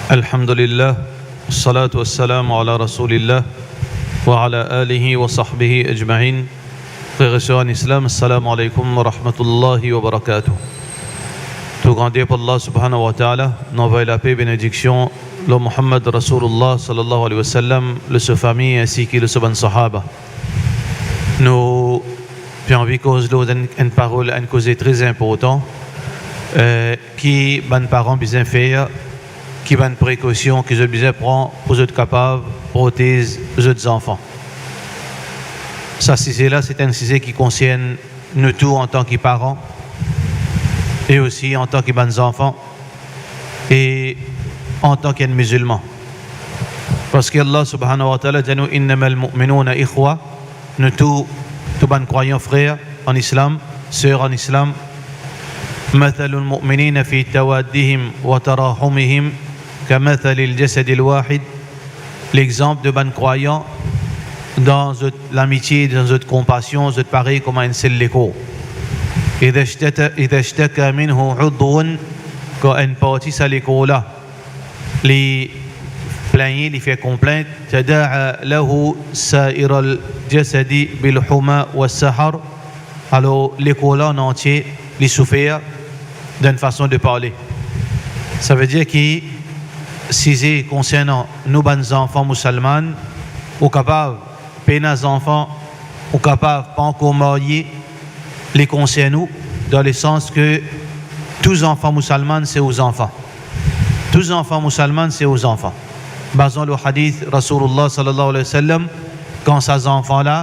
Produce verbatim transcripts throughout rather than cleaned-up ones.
Alhamdulillah, wassalatu wassalamu ala Rasoulillah, wa ala alihi wa sahbihi ajmain. Frer ek ser an Islam, assalamu alaykum wa rahmatullahi wa barakatuh. Tou grandie pou Allah subhanahu wa ta'ala, nou anvoy lape, benediksion lor Muhammad Rasoulillah sallallahu alayhi wa sallam, lor so fami, ainsi ki lor so bann sahaba. Nou pe anvi koz lor enn, enn parol, enn koze tre inportan, eh, ki bann paran bizin fer, ki bann prekosion ki zot bizin pran pou zot kapav protez zot zanfan. Sa size la, se enn size ki konsern nou tou antan ki paran, e osi antan ki bann zanfan, e antan ki enn mizilman. Parski Allah subhanahu wa ta'ala dir nou, "Innamal mu'minuna ikhwa", nou tou, tou bann krwayan frer an Islam, ser an Islam. "Mathalul mu'minina fi tawaddihim wa tarahumihim kamathalil jasadil wahid." Lexanp de bann krwayan dan zot lamitie, dan zot konpasion, zot parey kouma enn sel lekor. Idha ishtata-, idha ishtaka minhu udwun, kan enn parti sa lekor la, li pligne, li fer konplint, tadaa lahu sairal jasadi bil huma was sahar, alor lekor la an antie, li soufer, dan fason de parle. Savedir ki size konsernan nou bann zanfan mousalman, ou kapav pena zanfan, ou kapav pa ankor marye, li konsern ou, dan lesans ke tou zanfan mousalman se ou zanfan. Tou zanfan mousalman se ou zanfan. Bazan lor hadith Rasoulillah sallallahu alayhi wa sallam, kan sa zanfan la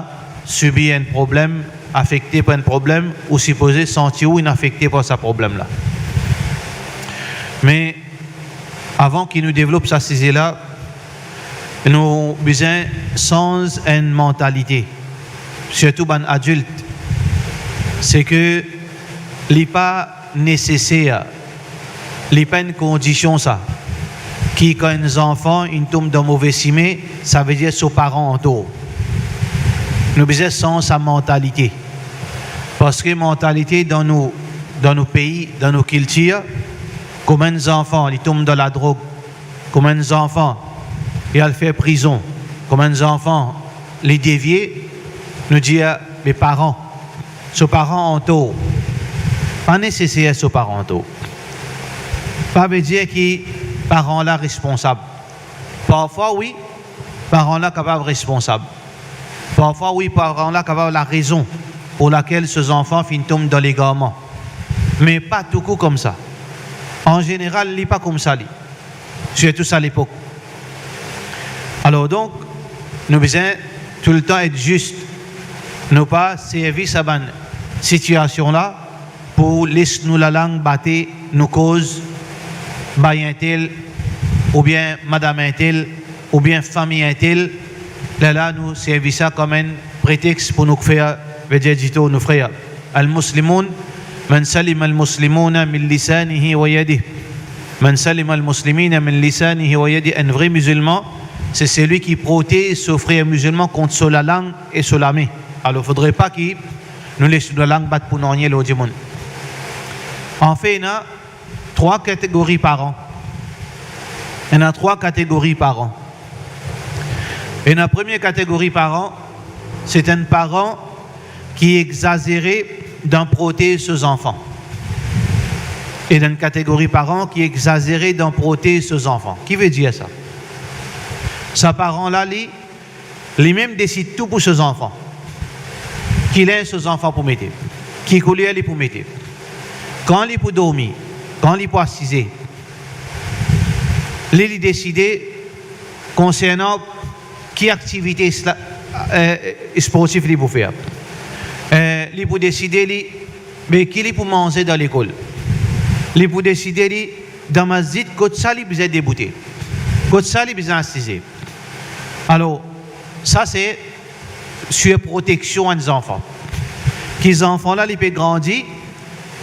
sibi enn problem, afekte par enn problem, ou sipoze santi ou inn afekte par sa problem la. Me avan ki nou devlop sa size la, nou bizin sanz enn mantalite, sirtou bann adilt, se ke li pa neseser, li pa enn kondision sa, ki kan enn zanfan inn tom dan move sime, savedir so paran antor. Nou bizin sanz sa mantalite. Parski mantalite dan nou, dan nou pei, dan nou kiltir, kouma enn zanfan li tom dan ladrog, kouma enn zanfan li al fer prizon, kouma enn zanfan li devie, nou dir, "Me paran, so paran antor." Pa neseser so paran antor. Pa vedir ki paran la responsab. Parfwa, wi, paran la kapav responsab. Parfwa, wi, paran la kapav larezon pou lakel so zanfan finn tom dan legarman. Me pa toukou koumsa. An zeneral, li pa koumsa, li. Sirtou sa lepok. Alor donk, nou bizin toultan et zis. Nou pa servi sa bann sitiasion la pou les nou lalang bate, nou koz, bay entel, oubien madam entel, oubien fami entel, lerla nou servi sa kom enn pretex pou nou fer, vedir ditor nou frer. Al-Muslimun man salima al-muslimuna min lisanihi wa yadih. Man salima al-muslimina min lisanihi wa yadih. Enn vre mizilman, se selwi ki protez so frer mizilman kont so lalang e so lame. Alor, fodre pa ki nou les nou lalang bat pou nanye lor dimoun. Anfin, ena trwa kategori paran. Ena trwa kategori paran. Ena premie kategori paran, se enn paran ki exazere dan protez so zanfan. E ena enn kategori paran ki exazere dan protez so zanfan. Ki vedir sa? Sa paran la, li, limem desid tou pou so zanfan. Ki linz so zanfan pou mete, ki kouler li pou mete, kan li pou dormi, kan li pou asize. Li, li deside konsernan ki aktivite isla-, eh, sportif li pou fer. Eh, li pou deside li, be ki li pou manze dan lekol. Li pou deside li, dan masjid, kot sa li bizin deboute, kot sa li bizin asize. Alor, sa se sir proteksion enn zanfan. Ki zanfan la, li pe grandi,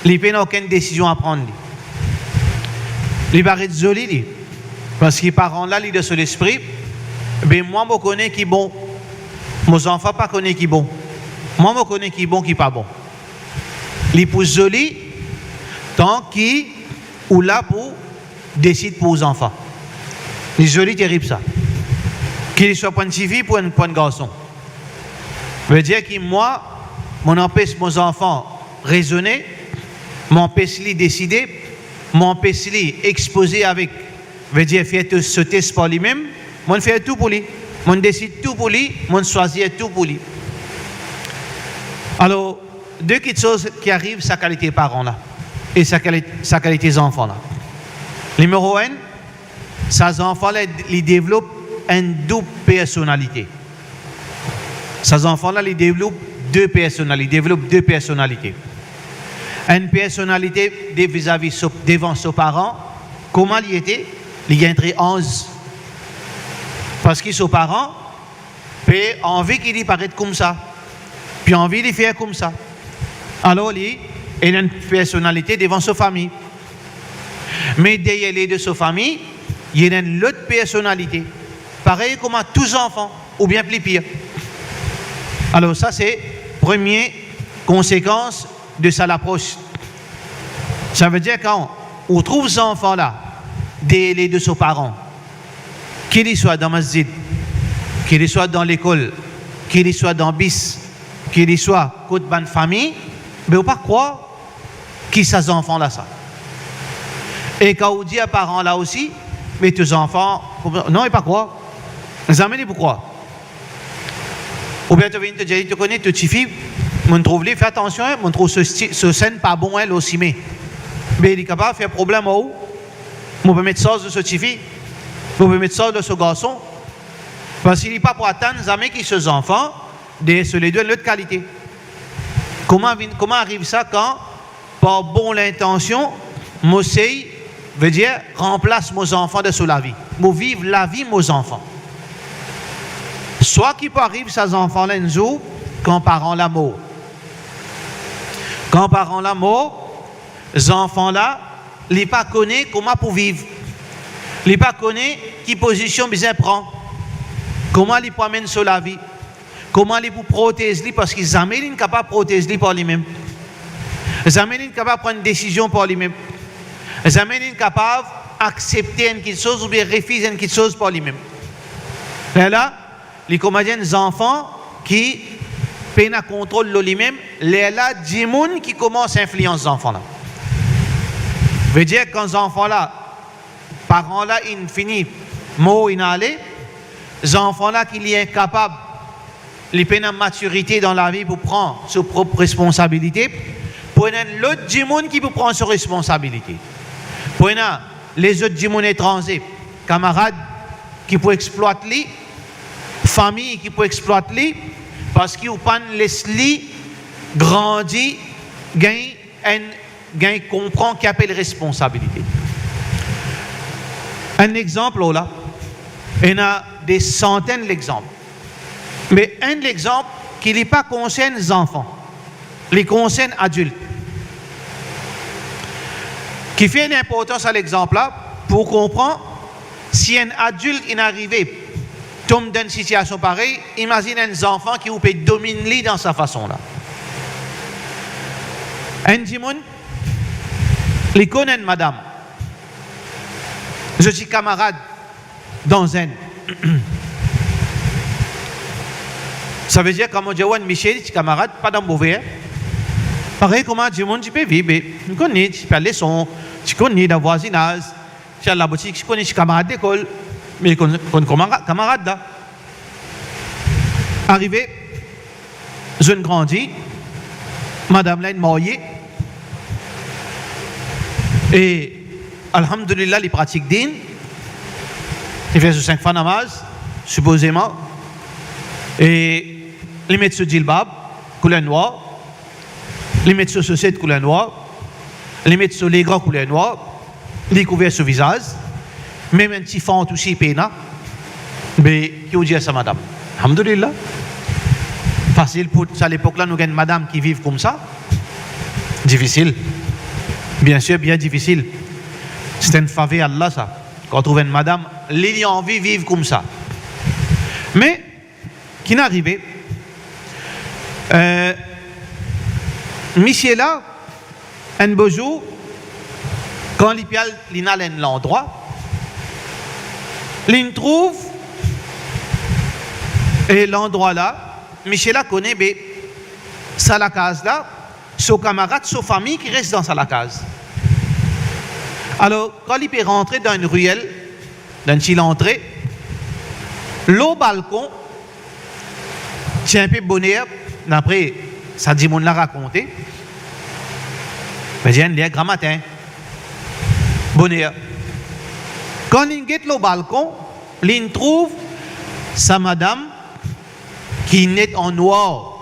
li pena okenn desizion a pran li. Li pa ret zoli, li. Parski paran la, li dan so lespri, be mwa mo kone ki bon, mo zanfan pa kone ki bon. Mwa mo kone ki bon, ki pa bon. Li pou zoli, tan ki ou la pou desid pou zanfan. Li zoli terib sa. Ki li swa pou enn tifi, pou enn, pou enn garson. Vedir ki mwa, mo anpes mo zanfan rezone, mo anpes li deside, mo anpes li expoze avek, vedir fer to-, so tes par limem, mo fer tou pou li. Mo desid tou pou li, mo swazir tou pou li. Alor, de kiksoz ki ariv sa kalite paran la e sa kali-, sa kalite zanfan la. Nimero enn, sa zanfan la, li devlop enn doub personalite. Sa zanfan la, li devlop de persona-, li devlop de personalite. Enn personalite de vizavi so, devan so paran, kouma li ete, li gagn tre anz. Parski so paran pe anvi ki li paret koumsa, pe anvi li fer koumsa. Alor li ena enn personalite devan so fami. Me deryer ledo so fami, li ena enn lot personalite, parey kouma tou zanfan, oubien pli pir. Alor sa se premie konsekans de sa lapros. Savedir kan ou trouv zanfan la deryer ledo so paran, ki li swa dan masjid, ki li swa dan lekol, ki li swa dan bis, ki li swa kot bann fami, be ou pa krwar ki sa zanfan la sa. E kan ou dir a paran la osi, me to zanfan, non, li pa krwar. Zame li pou krwar. Oubien to vinn, to dir li, to kone to tifi, mo trouv li, fer atansion, en, mo trouv so sti-, so senn pa bon, en, lor sime. Be li kapav fer problem ar ou. Mo pe met sarz lor so tifi, mo pe met sarz lor so garson. Parski li pa pou atann zame ki so zanfan deryer so ledo enn lot kalite. Kouma vinn, kouma ariv sa kan par bon lintansion, mo sey, vedir, ranplas mo zanfan dan so lavi. Mo viv lavi mo zanfan. Swa ki pou ariv sa zanfan la enn zour, kan paran la mor. Kan paran la mor, zanfan la, li pa kone kouma pou viv. Li pa kone ki pozision bizin pran. Kouma li pou amenn so lavi. Kouma li pou protez li, parski zame li'nn kapav protez li par limem. Zame li'nn kapav pran enn desizion par limem. Zame li'nn kapav aksepte enn kiksoz oubien refiz enn kiksoz par limem. Lerla, li kouma enn zanfan ki pena kontrol lor limem, lerla dimoun ki koumans inflians zanfan la. Vedir kan zanfan la, paran la inn fini mor, inn ale, zanfan la ki li inkapab, li pena matirite dan lavi pou pran so prop responsabilite, pou ena enn lot dimoun ki pou pran so responsabilite. Pou ena lezot dimoun etranze, kamarad ki pou explwat li, fami ki pou explwat li, parski ou pa'nn les li grandi, gagn enn, gagn konpran ki apel responsabilite. Enn lexanp lor la, ena de santenn lexanp. Me enn lexanp ki li pa konsern zanfan, li konsern adilt. Kifer li inportan sa lexanp la, pou konpran, si enn adilt inn arive tom dan enn sitiasion parey, imazinn enn zanfan ki ou pe dominn li dan sa fason la. Enn dimoun, li konn enn madam, zot ti kamarad dan zenn. Savedir kan mo dir ou enn misie, li ti kamarad, pa dan move, en. Parey kouma dimoun ti pe viv, be, ti konn li, ti pe al leson, ti konn li dan vwazinaz, ti al labotik, ti konn li, ti kamarad lekol, me li konn, konn kamarad, kamarad la. Arive, zot inn grandi, madam la inn marye, e alhamdulillah, li pratik din, li fer so sink fwa namaz, sipozeman, e li met so jilbab kouler nwar, li met so soset kouler nwar, li met so legran kouler nwar, li kouver so vizaz, mem enn ti fant osi pena. Be, ki ou dir sa madam? Alhamdulillah. Fasil pou sa lepok la, nou gagn madam ki viv koumsa? Difisil. Biensir, bien difisil. Se enn faver Allah sa. Kan ou trouv enn madam, li, li anvi viv koumsa. Me, ki'nn arive, eh, misie la, enn bo zour, kan li pe al, li'nn al enn landrwa, Linn trouv, e, landrwa la, misie la kone, be, sa lakaz la, so kamarad, so fami ki res dan sa lakaz. Alor, kan li pe rantre dan enn riel, dan enn ti lantre, lor balkon, ti inpe boner, dapre sa dimoun la rakonte, vedir enn ler gramatin, boner. Kan linn get lor balkon, linn trouv sa madam ki net an nwar,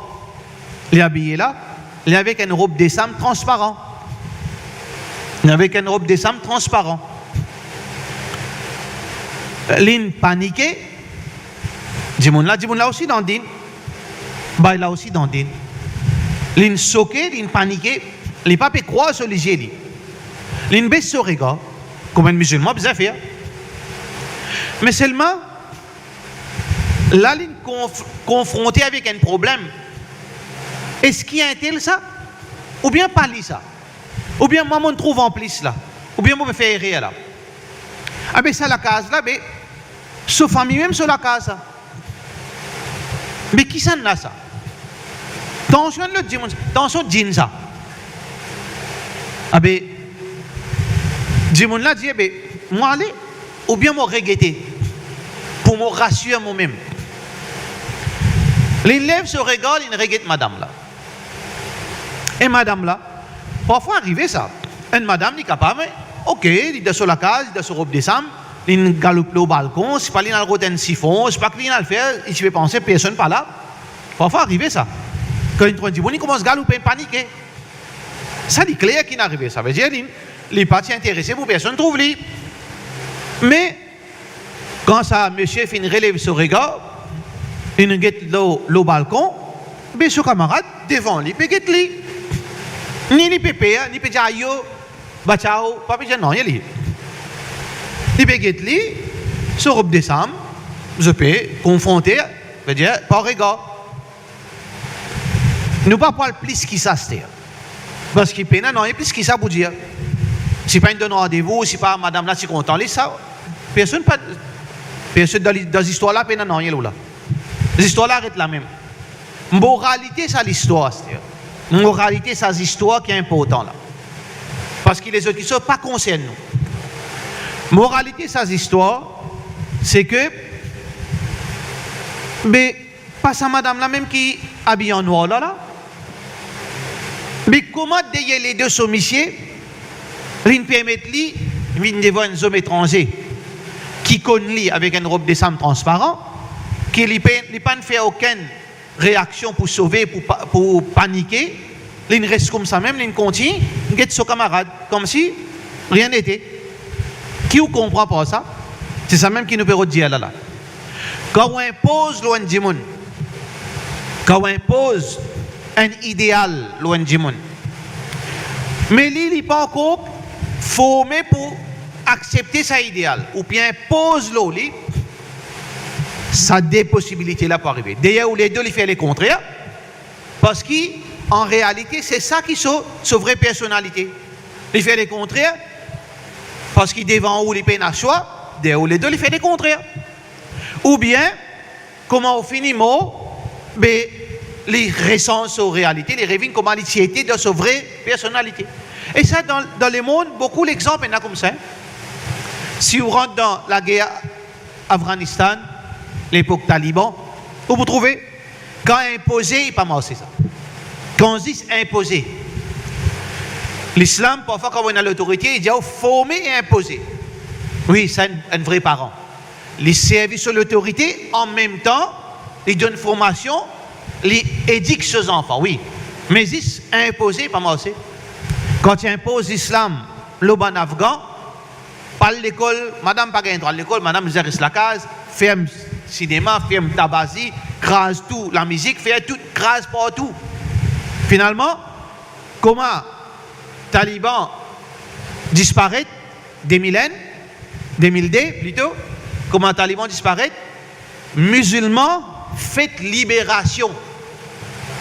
li abiye la, li avek enn rob de sam transparan. Li avek enn rob de sam transparan. Linn panike, dimoun la, dimoun la osi dan din, bay la osi dan din. Linn soke, linn panike, li pa pe krwar so lizie li. Linn bes so regar, kouma enn mizilman bizin fer. Me selman, la linn konf-, konfronte avek enn problem. Eski entel sa? Oubien pa li sa? Oubien mwa, mo'nn trouv anplis la? Oubien mo pe fer erer la? Abe sa lakaz la, be, so fami mem so lakaz sa. Be kisannla sa? Tansion lot dimoun, tansion dinn sa. Abe, dimoun la dir, be, mo ale, oubien mo regete, pou mo rasir momem. Linn lev so regar, linn reget madam la. E madam la, parfwa arive sa. Enn madam, li kapav, ok, li dan so lakaz, li dan so rob de sam, linn galoup lor balkon, sipa linn al rod enn sifon, sipa ki linn al fer, li ti pe panse personn pa la. Parfwa arive sa. Kan linn trouv enn dimoun, li koumans galoupe, panike. Sa li kler ki'nn arive, savedir li, li pa ti interese pou personn trouv li. Me kan sa misie finn relev so regar, linn get lor, lor balkon, be so kamarad devan li pe get li. Ni li pe per, ni pe dir, "Ayo, batyaw," pa pe dir nanye li. Li pe get li, so rob de sam, zot pe konfronte, vedir par regar. Nou pa pou al plis ki sa, aster. Parski pena nanye plis ki sa pou dir. Sipa inn donn randevou, sipa madam la ti kontan li, sa, personn pa, personn dan li, dan zistwar la, pena nanye lor la. Zistwar la aret lamem. Moralite sa listwar, aster. Moralite sa zistwar ki inportan la. Parski lezot kiksoz pa konsern nou. Moralite sa zistwar, se ke, be, pa sa madam la mem ki abiye an nwar la, la? Me kouma deryer ledo so misie, linn permet li vinn devan enn zom etranze ki konn li avek enn rob de sam transparan, ki li pe, li pa'nn fer okenn reaksion pou sove, pou pa, pou panike, linn res koumsa mem, linn kontign get so kamarad, koumsi rien n'était. Ki ou konpran par sa? Se sa mem ki nou pe rod dir la la. Kan ou inpoz lor enn dimoun, kan ou inpoz enn ideal lor enn dimoun, me li, li pa ankor forme pou aksepte sa ideal, ou pe inpoz lor li, sa de posibilite la pou arive. Deryer ou ledo, li fer lekontrer, parski an realite, se sa ki so, so vre personalite. Li fer lekontrer, parski devan ou, li pena swa, deryer ou ledo, li fer lekontrer. Oubien, kouma ou fini mor, be, li resanz so realite, li revinn kouma li ti ete dan so vre personalite. E sa, dan, dan lemond, boukou lexanp ena koumsa, en. Si ou rant dan lager Afghanistan, lepok Taliban, ou pou trouve, kan inpoze, li pa marse sa. Kan zis inpoze. Lislam, parfwa, kan ou ena lotorite, li dir ou forme e inpoze. Wi, sa enn, enn vre paran. Li servi so lotorite, anmemtan, li donn formasion, li edik so zanfan, wi. Me zis inpoze, pa marse. Kan ti inpoz lislam lor bann Afgan, pa al lekol, madam pa gagn drwa al lekol, madam bizin res lakaz, ferm sinema, ferm tabazi, kraz tou, lamizik, fer tou, kraz partou. Finalman, kouma Taliban disparet, de mil enn, de mil de plito, kouma Taliban disparet, mizilman fet liberasion.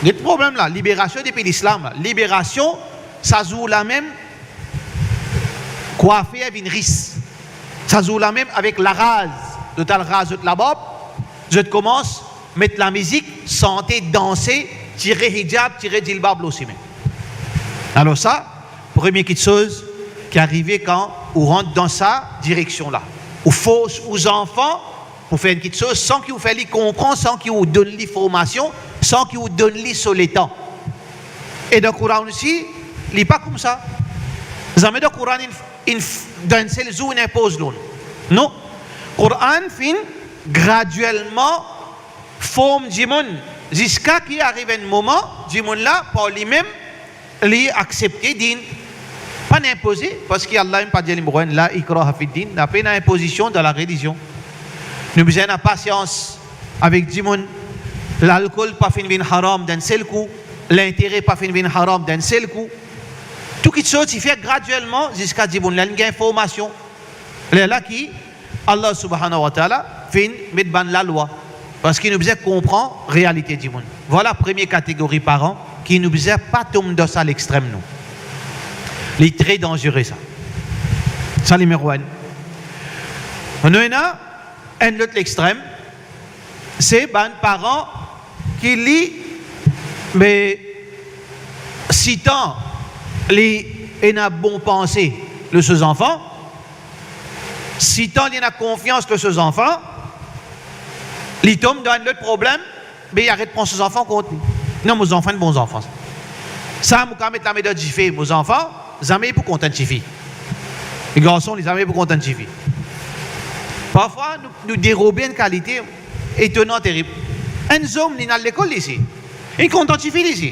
Get problem la, liberasion depi lislam la. Liberasion, sa zour la mem, kwafer vinn ris. Sa zour la mem, avek laraz, zot al raz zot labarb, zot koumans met lamizik, sante, danse, tire hijab, tire jilbab lor sime. Alor sa, premie kiksoz ki arive kan ou rant dan sa direksion la. Ou fors ou zanfan pou fer enn kiksoz san ki ou fer li konpran, san ki ou donn li formasion, san ki ou donn li so letan. E dan Koran osi, li pa koumsa. Zame dan Koran inn, inn, dan enn sel zour inn inpoz lor nou. Non. Koran finn gradielman form dimoun, ziska ki ariv enn moman, dimoun la, par limem, li aksepte din, pa inpoze, parski Allah mem pa dir, li mem, la ikraha fid din, napa ena inpozision dan larelizion. Nou bizin ena pasians avek dimoun. Lalkol pa finn vinn haram dan enn sel kou, lintere pa finn vinn haram dan enn sel kou. Tou kiksoz ti fer gradielman ziska dimoun la inn gagn formasion. Lerla ki Allah Subhanahu wa Ta'ala finn met bann lalwa, parski nou bizin konpran realite dimoun. Vwala premie kategori paran ki nou bizin pa tom dan sa lextrem nou. Li tre danzere sa. Sa nimero enn. Nou ena enn lot lextrem, se bann paran ki li, me sitan li ena bon panse lor so zanfan, sitan li ena konfians lor so zanfan, li tom dan enn lot problem, me li aret pran so zanfan kont li. Non, mo zanfan enn bon zanfan. Sa, mo kapav met lame dan dife, mo zanfan, zame li pou kont enn tifi. E garson, li zame pou kont enn tifi. Parfwa, nou, nou derobe enn kalite etonan, terib. Enn zom, li inn al lekol, li si. Li kont enn tifi, li si.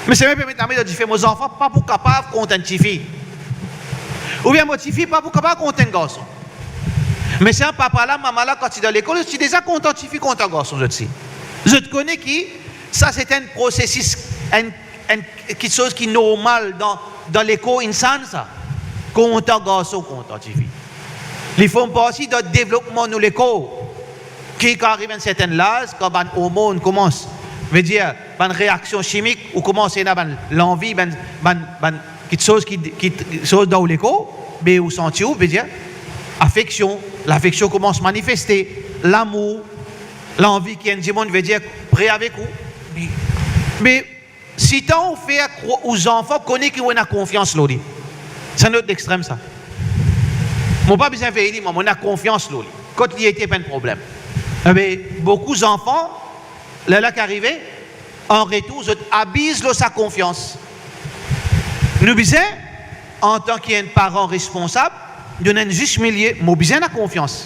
Me selman li pe met lame dan dife, mo zanfan pa pou kapav kont enn tifi. Oubien mo tifi pa pou kapav kont enn garson. Me sa papa la, mama la, kan ti dan lekol, zot ti deza kont enn tifi, kont enn garson, zot si. Zot kone ki sa se enn prosesis, enn, enn kiksoz ki normal dan, dan lekor insan sa. Kont enn garson, kont enn tifi. Li form parti dan devlopman nou lekor. Ki kan ariv enn sertenn laz, kan bann ormonn koumans, vedir, bann reaksion simik, ou koumans ena bann lanvi, bann, bann, bann kiksoz ki, ki, kiksoz dan ou lekor, be ou santi ou, vedir, afeksion, lafeksion koumans manifeste, lamour, lanvi ki enn dimoun, vedir, pre avek ou. Me, me sitan ou fer krwa-, ou zanfan kone ki ou ena konfians lor li. Sa enn lot lextrem sa. Mo pa bizin vey li, mwa, mo ena konfians lor li. Kot li ete, pa enn problem. Ebe, boukou zanfan, lerla ki arive, an retour, zot abiz lor sa konfians. Nou bizin, antan ki enn paran responsab, donn enn zis milie, mo bizin ena konfians.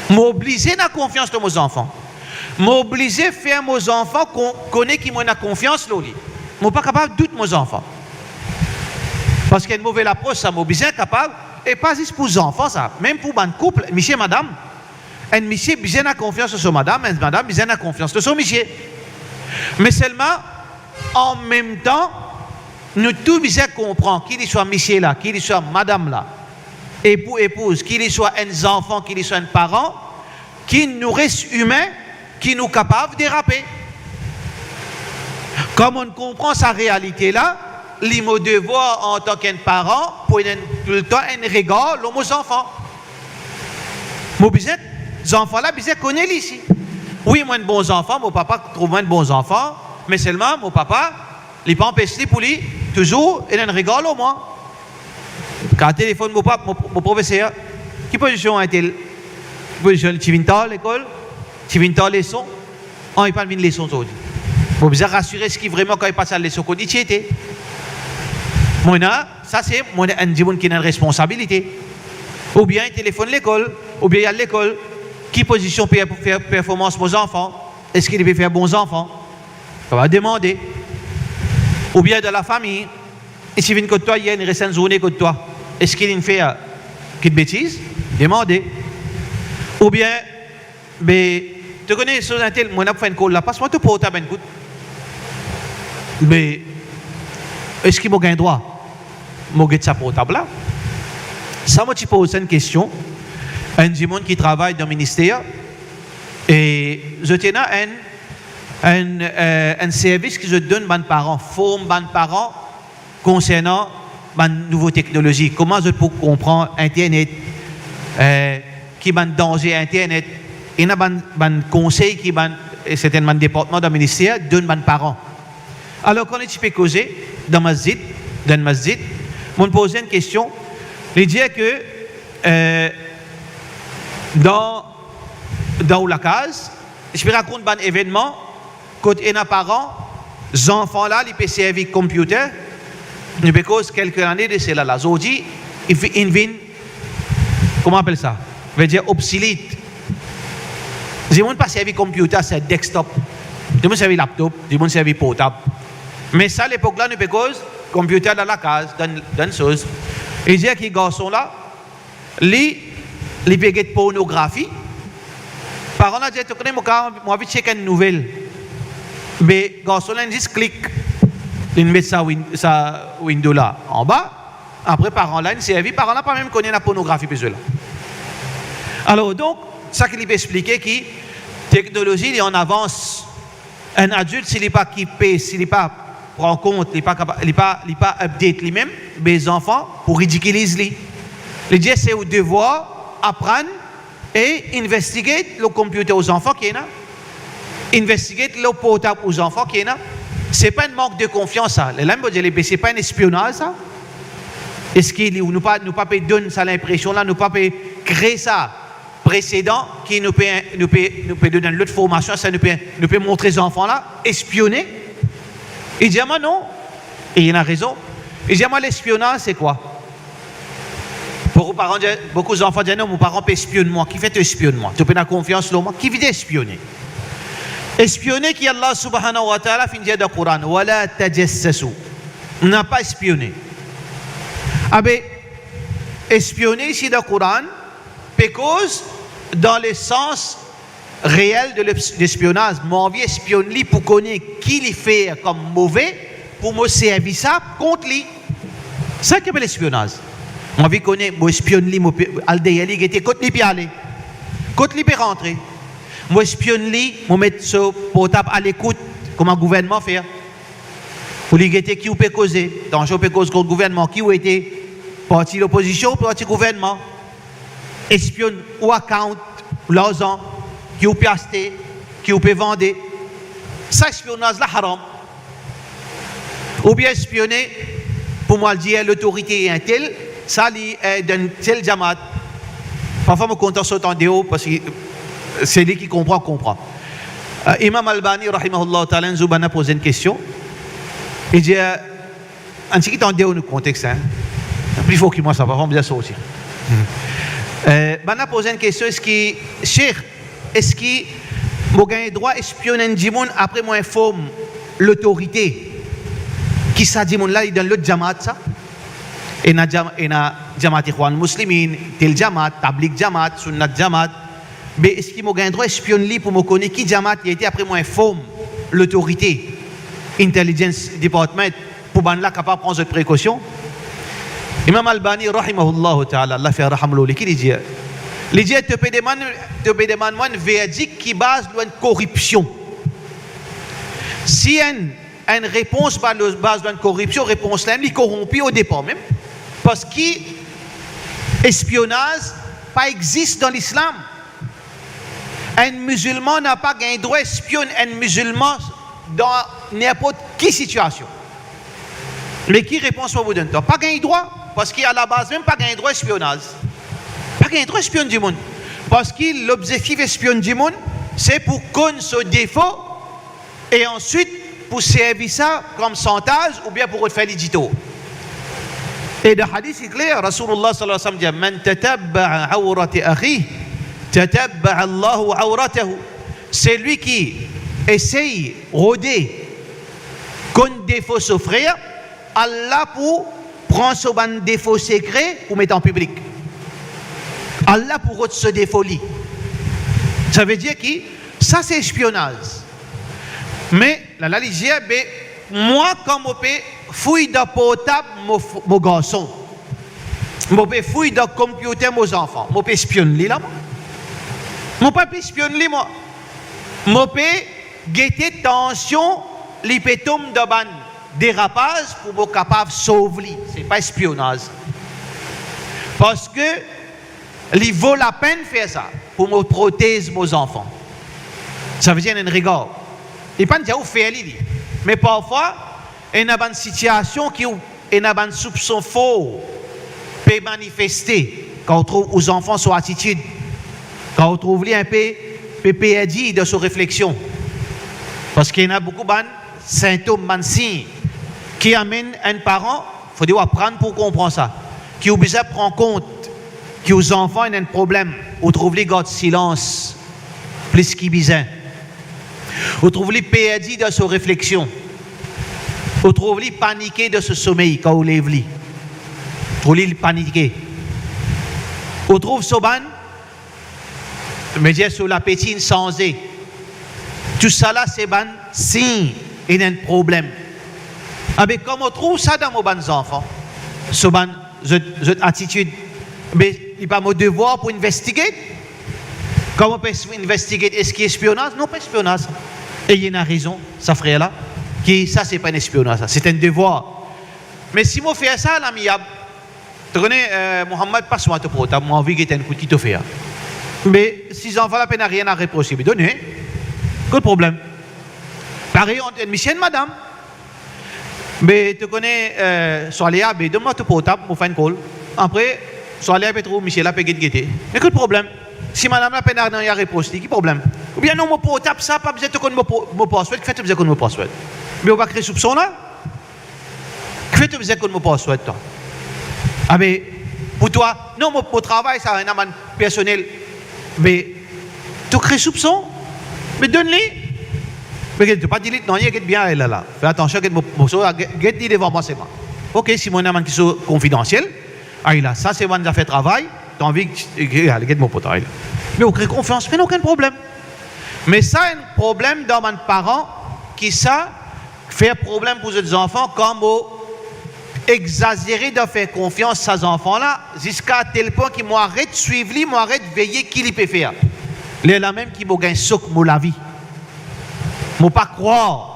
Mo oblize ena konfians lor mo zanfan. Mo oblize fer mo zanfan kon-, kone ki mo ena konfians lor li. Mo pa kapav dout mo zanfan. Parski enn move lapros sa, mo bizin kapav, e pa zis pou zanfan sa, mem pou bann koup, misie, madam. Enn misie bizin ena konfians lor so madam, enn madam bizin ena konfians lor so misie. Me selman, an mem tan, nou tou bizin konpran, ki li swa misie la, ki li swa madam la, epou, epouz, ki li swa enn zanfan, ki li swa enn paran, ki nou res imin, ki nou kapav derape. Kan mo'nn konpran sa realite la, li mo devwar antan ki enn paran pou ena toultan enn regar lor mo zanfan. Mo bizin, zanfan la bizin kone li si. Wi, mo enn bon zanfan, mo papa trouv mo enn bon zanfan, me selman mo papa, li pa anpes li pou li touzour ena enn regar lor mwa. Kar telefonn mo pap-, mo, mo profeser, ki pozision entel, ki pozision li ti vinn tar lekol, ti vinn tar leson, an, li pa vinn leson zordi. Mo bizin rasire eski vreman kan li pa ti al leson kot li ti ete. Mo ena, sa se, mo ena enn dimoun ki ena enn responsabilite. Oubien telefonn lekol, oubien al lekol, ki pozision pe, pou fer performans mo zanfan, eski li pe fer bon zanfan? Kapav demande. Oubien dan lafami, li ti vinn kot twa yer, li res enn zourne kot twa. Eski linn fer kit betiz? Demande. Oubien, be, to kone so entel, mo ena pou fer enn kol la, pas mwa to portab enn kout. Be, eski mo gagn drwa mo get sa portab la? Sa mo ti poz enn kestion enn dimoun ki travay dan minister, e zot ena enn enn, eh, enn servis ki zot donn bann paran, form bann paran konsernan bann nouvo teknolozi, kouma zot pou konpran internet, eh, ki bann danze internet, ena bann, bann konsey ki bann, eh, sertin bann departman dan minister donn bann paran. Alor, kan li ti pe koze dan masjid, dan masjid, mo'nn poze enn kestion, li dir ke, eh, dan, dan ou lakaz, li ti pe rakont bann evennman, kot ena paran, zanfan la, li pe servi computer, nou pe koz kelke lane de sela la. Zordi, inn fi-, inn vinn, kouma apel sa? Vedir obsolete. Dimoun pa servi computer, se desktop. Dimoun servi laptop, dimoun servi portab. Me sa, lepok la, nou pe koz computer dan lakaz, dan, dan soz. Li dir ki garson la, li, li pe get pornografi. Paran la dir, "To kone, mo ka, mo anvi check enn nouvel." Me garson la, li zis klik, li met sa win-, sa window la anba. Apre, paran la, li servi, paran la pa mem kone ena pornografi pe zwe la. Alor, donk, sa ki li pe explike ki teknolozi, li an avans. Enn adilt, si li pa kipe, si li pa pran kont, li pa kapa-, li pa, li pa update limem, be zanfan pou ridikiliz li. Li dir, se ou devwar aprann e investigate lor computer ou zanfan ki ena, investigate lor portab ou zanfan ki ena. Se pa enn mank de konfians sa. Lerla mo dir li, be se pa enn espionaz sa? Eski li, nou pa, nou pa pe donn sa linpresion la, nou pa pe kree sa presedan ki nou pe, nou pe, nou pe donn enn lot formasion, sa nou pe, nou pe montre zanfan la espione? Li dir mwa non, e li ena rezon. Li dir mwa, lespionaz se kwa? Boukou paran dir, boukou zanfan dir, "Non, mo paran pe espionn mwa." Kifer to espionn mwa? To pena konfians lor mwa? Ki vedir espione? Espione ki Allah subhanahu wa ta'ala finn dir dan Koran, "Wala tajassasu." Napa espione. Abe, espione isi dan Koran, pe koz dan lesans reel de lesp-, lespionaz. Mo anvi espionn li pou kone ki li fer kom move, pou mo servi sa kont li. Sa ki apel espionaz. Mo anvi kone, mo espionn li, mo pe al deryer li, gete kot li pe ale, kot li pe rantre. Mo espionn li, mo met so portab a lekout, kouma gouvernman fer. Pou li gete ki ou pe koze, tansion ou pe koz kont gouvernman, ki ou ete, parti lopozision, parti gouvernman. Espionn ou account, ou larzan, ki ou pe aste, ki ou pe vande. Sa espionaz la haram. Oubien espione pou mo al dir lotorite entel, sa li, eh, dan tel jamaat. Parfwa mo kontan sot andeor, parski, eh, seli ki konpran, konpran. Eh, Imam Albani, rahimahullah ta'ala, enn zour bann la poz enn kestion. Li dir, eh, ann ti kit andeor nou kontex, hein. Pli for ki mwa sa, parfwa mo bizin sorti. Eh, bann la poz enn kestion, eski, Sheikh, eski mo gagn drwa espionn enn dimoun apre mo inform lotorite ki sa dimoun la li dan lot jamaat sa? Ena jam-, ena jamaat Ikhwan Muslimin, tel jamaat, Tablig jamaat, Sunnat jamaat. Be eski mo gagn drwa espionn li pou mo kone ki jamaat li ete apre mo inform lotorite, intelligence department, pou bann la kapav pran zot prekosion? Imam Albani, rahimahullahu ta'ala, Allah fer raham lor li, ki li dir? Li dir, to pe demann, to pe demann mwa enn verdik ki baz lor enn koripsion. Si enn, enn repons baz lor, baz lor enn koripsion, repons la mem li koronpi odepar mem, parski espionaz pa existe dan Lislam. Enn mizilman napa gagn drwa espionn enn mizilman dan ninport ki sitiasion. Me ki repons mo pou donn twa? Pa gagn drwa, parski alabaz mem pa gagn drwa espionaz. Pa gagn drwa espionn dimoun. Parski lobzeftif espionn dimoun, se pou konn so defo, e answit pou servi sa kom santaz oubien pou rod fer li ditor. E dan hadis li kler, Rasoulullah sallallahu alayhi wa sallam dir, "Man tatabba'a awrata akhihi, tatabba'a Allahu awratahu." Selwi ki esey rode konn defo so frer, Allah pou pran so bann defo sekre pou met an piblik. Allah pou rod so defo li. Savedir ki sa se espionaz. Me la, la li dir, be mwa kan mo pe fouy dan portab mo f-, mo garson, mo pe fouy dan konpiter mo zanfan, mo pe espionn li la mwa? Mo pa pe espionn li mwa. Mo pe gete tansion li pe tom dan bann derapaz pou mo kapav sov li. Se pa espionaz. Parski Li vo lapenn fer sa pou mo protez mo zanfan. Savedir ena enn regar. Li pa'nn dir ou fer li, li. Me parfwa, ena bann sitiasion ki ou, ena bann soupson for pe manifeste kan ou trouv ou zanfan so atitid, kan ou trouv li inpe pe perdi dan so refleksion. Parski ena boukou bann sintom, bann sign ki amenn enn paran, fode ou aprann pou konpran sa, ki ou bizin pran kont ki ou zanfan ena enn problem, ou trouv li gard silans plis ki bizin, ou trouv li perdi dan so refleksion, ou trouv li panike dan so somey kan ou lev li, trouv li panike, ou trouv so bann, me dir so lapeti inn sanze. Tousala se bann sign ena enn problem. Abe, kan mo trouv sa dan mo bann zanfan, so bann, zot, zot atitid, be, li pa mo devwar pou investigate? Kan mo pe investigate, eski espionaz? Non, pa espionaz. E li ena rezon, sa frer la, ki sa se pa enn espionaz, sa se enn devwar. Me si mo fer sa lamiab, to kone, eh, Mohammad, pas mwa to portab, mo anvi get enn kout ki to fer. Me si zanfan la pena nanye a repros li, be donn li, kot problem? Parey ant enn misie, enn madam. Be to kone, eh, Swalea, be donn mwa to portab, mo fer enn call. Apre, Swalea pe trouv misie la pe get gete. Me kot problem? Si madam la pena nanye a repros li, ki problem? Oubien non, mo portab sa, pa bizin to konn mo po-, mo password, kifer to bizin konn mo password? Be ou pa kre soupson la? Kifer to bizin konn mo password, twa? Abe, pou twa, non, mo, mo travay sa, ena bann personel. Be, to kre soupson, be donn li. Be get, to pa delete nanye, get bien, ala la. Fer atansion, get mo, mo so, get, get li devan mwa, se mwa. Ok, si mo ena bann ki so konfidansiel, ala, sa se bann zafer travay, to anvi, eh, ale, get mo portab la. Me ou kre konfians, pena okenn problem. Me sa enn problem dan bann paran ki sa fer problem pou zot zanfan, kan mo egzazere dan fer konfians sa zanfan la, ziska tel pwin ki mo aret swiv li, mo aret veye ki li pe fer. Lerla mem ki mo gagn sok mo lavi. Mo pa krwar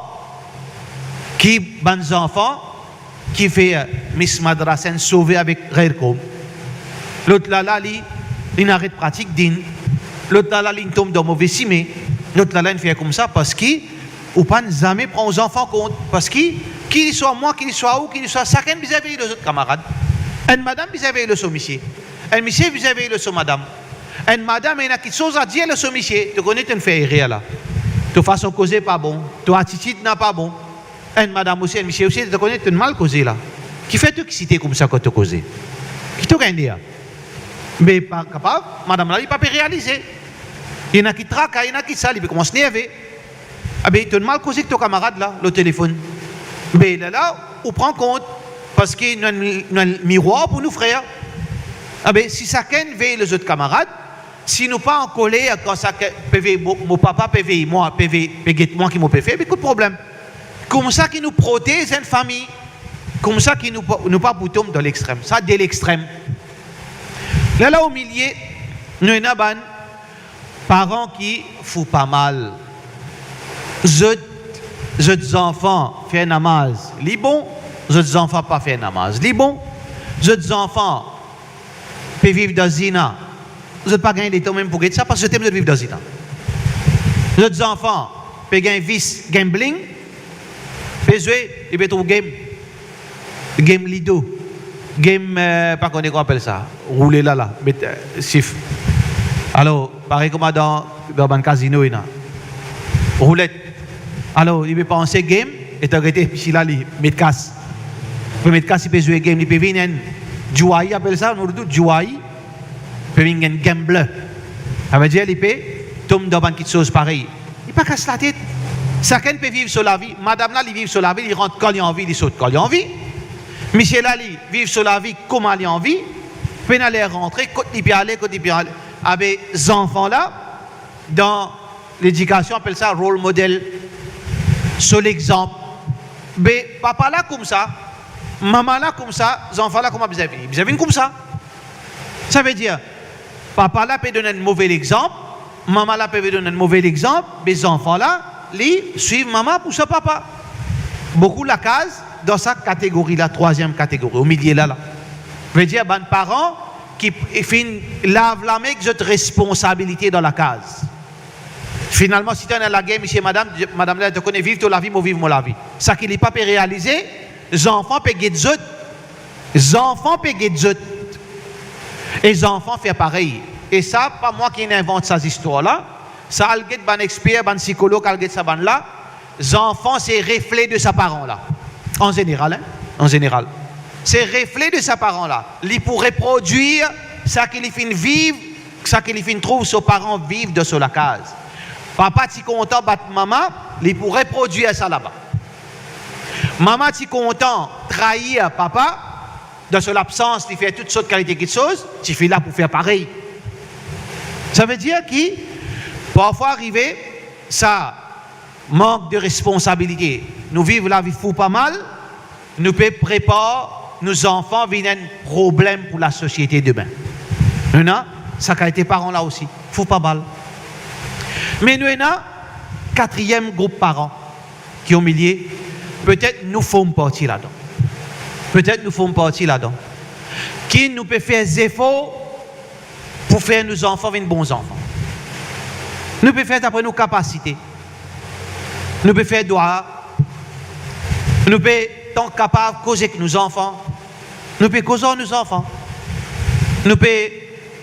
ki bann zanfan ki fer Miss Madrasa inn sove avek Rerkom. Lot la la, li, linn aret pratik din. Lot la la, linn tom dan move sime. Lot la la, linn fer koumsa, parski ou pa'nn zame pran ou zanfan kont. Parski, ki li swa mwa, ki li swa ou, ki li swa, sakenn bizin veye lor zot kamarad. Enn madam bizin veye lor so misie. Enn misie bizin veye lor so madam. Enn madam ena kiksoz a dir lor so misie, to kone to'nn fer erer la. To fason koze pa bon, to atitid la pa bon. Enn madam osi, enn misie osi, to kone to'nn mal koze la. Kifer to eksite koumsa kan to koze? Ki to gagn la? Me pa kapav, madam la, li pa pe realize. Ena ki traka, ena ki sa, li pe koumans nerve. Abe, to'nn mal koze ek to kamarad la, lor telefonn. Be lerla, ou pran kont, parski nou enn, nou enn mirwar pou nou frer. Abe, si sakenn vey lor zot kamarad, si nou pa ankoler kan sa ke pe vey mo, mo papa pe vey mwa, pe vey, pe get mwa ki mo pe fer, be kot problem. Koumsa ki nou protez enn fami. Koumsa ki nou pa, nou pa pou tom dan lextrem. Sa de lextrem. Lerla, o milie, nou ena bann paran ki fou pa mal. Zot, zot zanfan fer namaz, li bon. Zot zanfan pa fer namaz, li bon. Zot zanfan pe viv dan zina. Zot pa gagn letan mem pou get sa, parski zot inn zot viv dan zina. Zot zanfan pe gagn vis, gambling, pe zwe, li pe trouv game. Game lido. Game, eh, pa kone kouma apel sa. Roule la la, met, eh, sif. Alor, parey kouma dan, dan bann kazino, ena roulet. Alor, li pe panse game, letan gete, sila li met kas. Li pe met kas, li pe zwe game, li pe vinn enn jouayi, apel sa, nou tou jouayi. Pe vinn enn gambler. Savedir li pe tom dan bann kiksoz parey. Li pa kas latet. Sakenn pe viv so lavi. Madam la, li viv so lavi, li rant kan li anvi, li sort kan li anvi. Misie la, li viv so lavi kouma li anvi. Pena ler rantre, kot li pe ale, kot li pe ale. Abe, zanfan la, dan ledikasion, apel sa role model. So lexanp. Be, papa la koumsa, mama la koumsa, zanfan la kouma bizin vini? Bizin vinn koumsa. Savedir, papa la pe donn enn move lexanp, mama la pe donn enn move lexanp, be zanfan la, li swiv mama pou sa papa. Boukou lakaz dan sa kategori la, trwaziem kategori, o milie la la. Vedir bann paran ki finn lav lame ek zot responsabilite dan lakaz. Finalman, si to ena lager, misie, madam, madam la, to kone, viv to lavi, mo viv mo lavi. Saki li pa pe realize, zanfan pe get zot. Zanfan pe get zot. E zanfan fer parey. E sa, pa mwa ki inn invant sa zistwar la. Sa, al get bann exper, bann sikolog, al get sa bann la. Zanfan se refle de sa paran la. An zeneral, hein, an zeneral. Se refle de sa paran la. Li pou reprodwir saki li finn viv, saki li finn trouv so paran viv dan so lakaz. Papa ti kontan bat mama, li pou reprodwir sa laba. Mama ti kontan trair papa, dan so labsans, li fer tou sort kalite kiksoz, tifi la pou fer parey. Savedir ki, parfwa arive, sa mank de responsabilite. Nou viv lavi fou pa mal, nou pe prepar nou zanfan vinn enn problem pou lasosiete demin. Nou ena sa kalite paran la osi, fou pa mal. Me nou ena katriem group paran ki omilie, petet nou form parti ladan. Petet nou form parti ladan. Ki nou pe fer zefor pou fer nou zanfan vinn bon zanfan. Nou pe fer dapre nou kapasite. Nou pe fer dwa. Nou pe tan kapav koz ek nou zanfan. Nou pe koz ar nou zanfan. Nou pe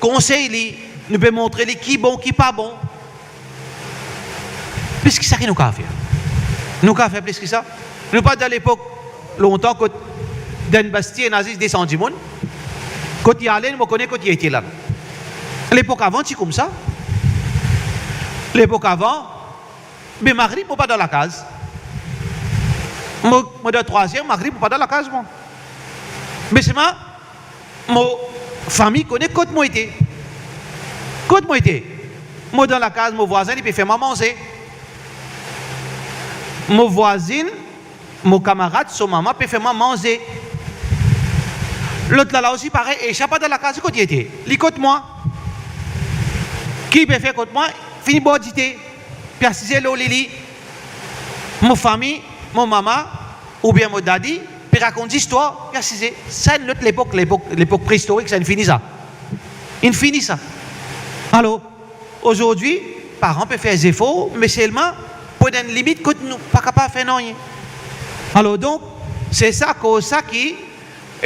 konsey li. Nou pe montre li ki bon, ki pa bon. Plis ki sa ki nou kapav fer? Nou kapav fer plis ki sa? Nou pa dan lepok lontan kot dan enn bastye ena zis de san dimoun. Kot li ale, mo kone kot li ete la. Lepok avan ti koumsa. Lepok avan, be magrib mo pa dan lakaz. Mo, mo dan trwaziem, magrib mo pa dan lakaz mwa. Be selman, mo fami kone kot mo ete. Kot mo ete? Mo dan lakaz mo vwazin, li pe fer mwa manze. Mo vwazin, mo kamarad, so mama pe fer mwa manze. Lot la la osi parey, e sa pa dan lakaz kot li ete. Li kot mwa. Ki li pe fer kot mwa? Fini bwar dite, pe asize lor lili. Mo fami, mo mama, oubien mo dadi, pe rakont zistwar, pe asize. Sa enn lot lepok, lepok, lepok prehistorik, sa inn fini sa. Inn fini sa. Alor, azordi, paran pe fer zefor, me selman pou enn limit kot nou pa kapav fer nanye. Alor donk, se sa koz sa ki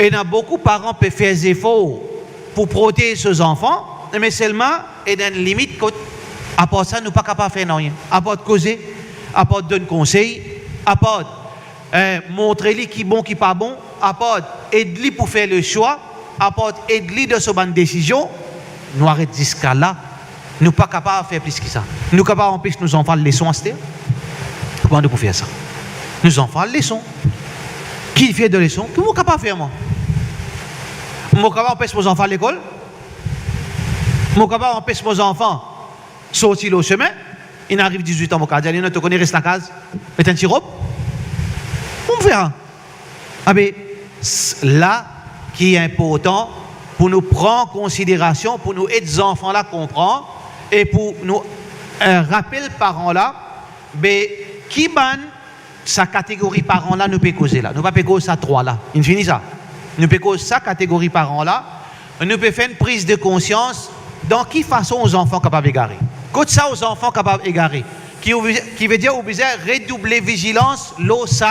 ena boukou paran pe fer zefor pou protez so zanfan, me selman ena enn limit kot, apar sa, nou pa kapav fer nanye. Apar koze, apar donn konsey, apar, eh, montre li ki bon, ki pa bon, apar ed li pou fer leswa, apar ed li dan so bann desizion, nou aret ziska la. Nou pa kapav fer plis ki sa. Nou kapav anpes nou zanfan al leson aster? Kouma nou pou fer sa? Nou zanfan al leson. Ki fer de leson? Ki mo kapav fer mwa? Mo kapav anpes mo zanfan al lekol? Mo kapav anpes mo zanfan sorti lor sime? Inn ariv dizwit an, mo kapav dir li, "Non, to kone, res lakaz, met enn ti rob." Mo fer sa. Abe, s-, la ki inportan pou nou pran konsiderasion, pou nou ed zanfan la konpran, e pou nou, eh, rapel paran la, be, ki bann sa kategori paran la nou pe koze la. Nou pa pe koz sa trwa la. Inn fini sa. Nou pe koz sa kategori paran la. Nou pe fer enn priz de konsians dan ki fason ou zanfan kapav egare. Kot sa ou zanfan kapav egare. Ki ou, ki vedir ou bizin redouble vizilans lor sa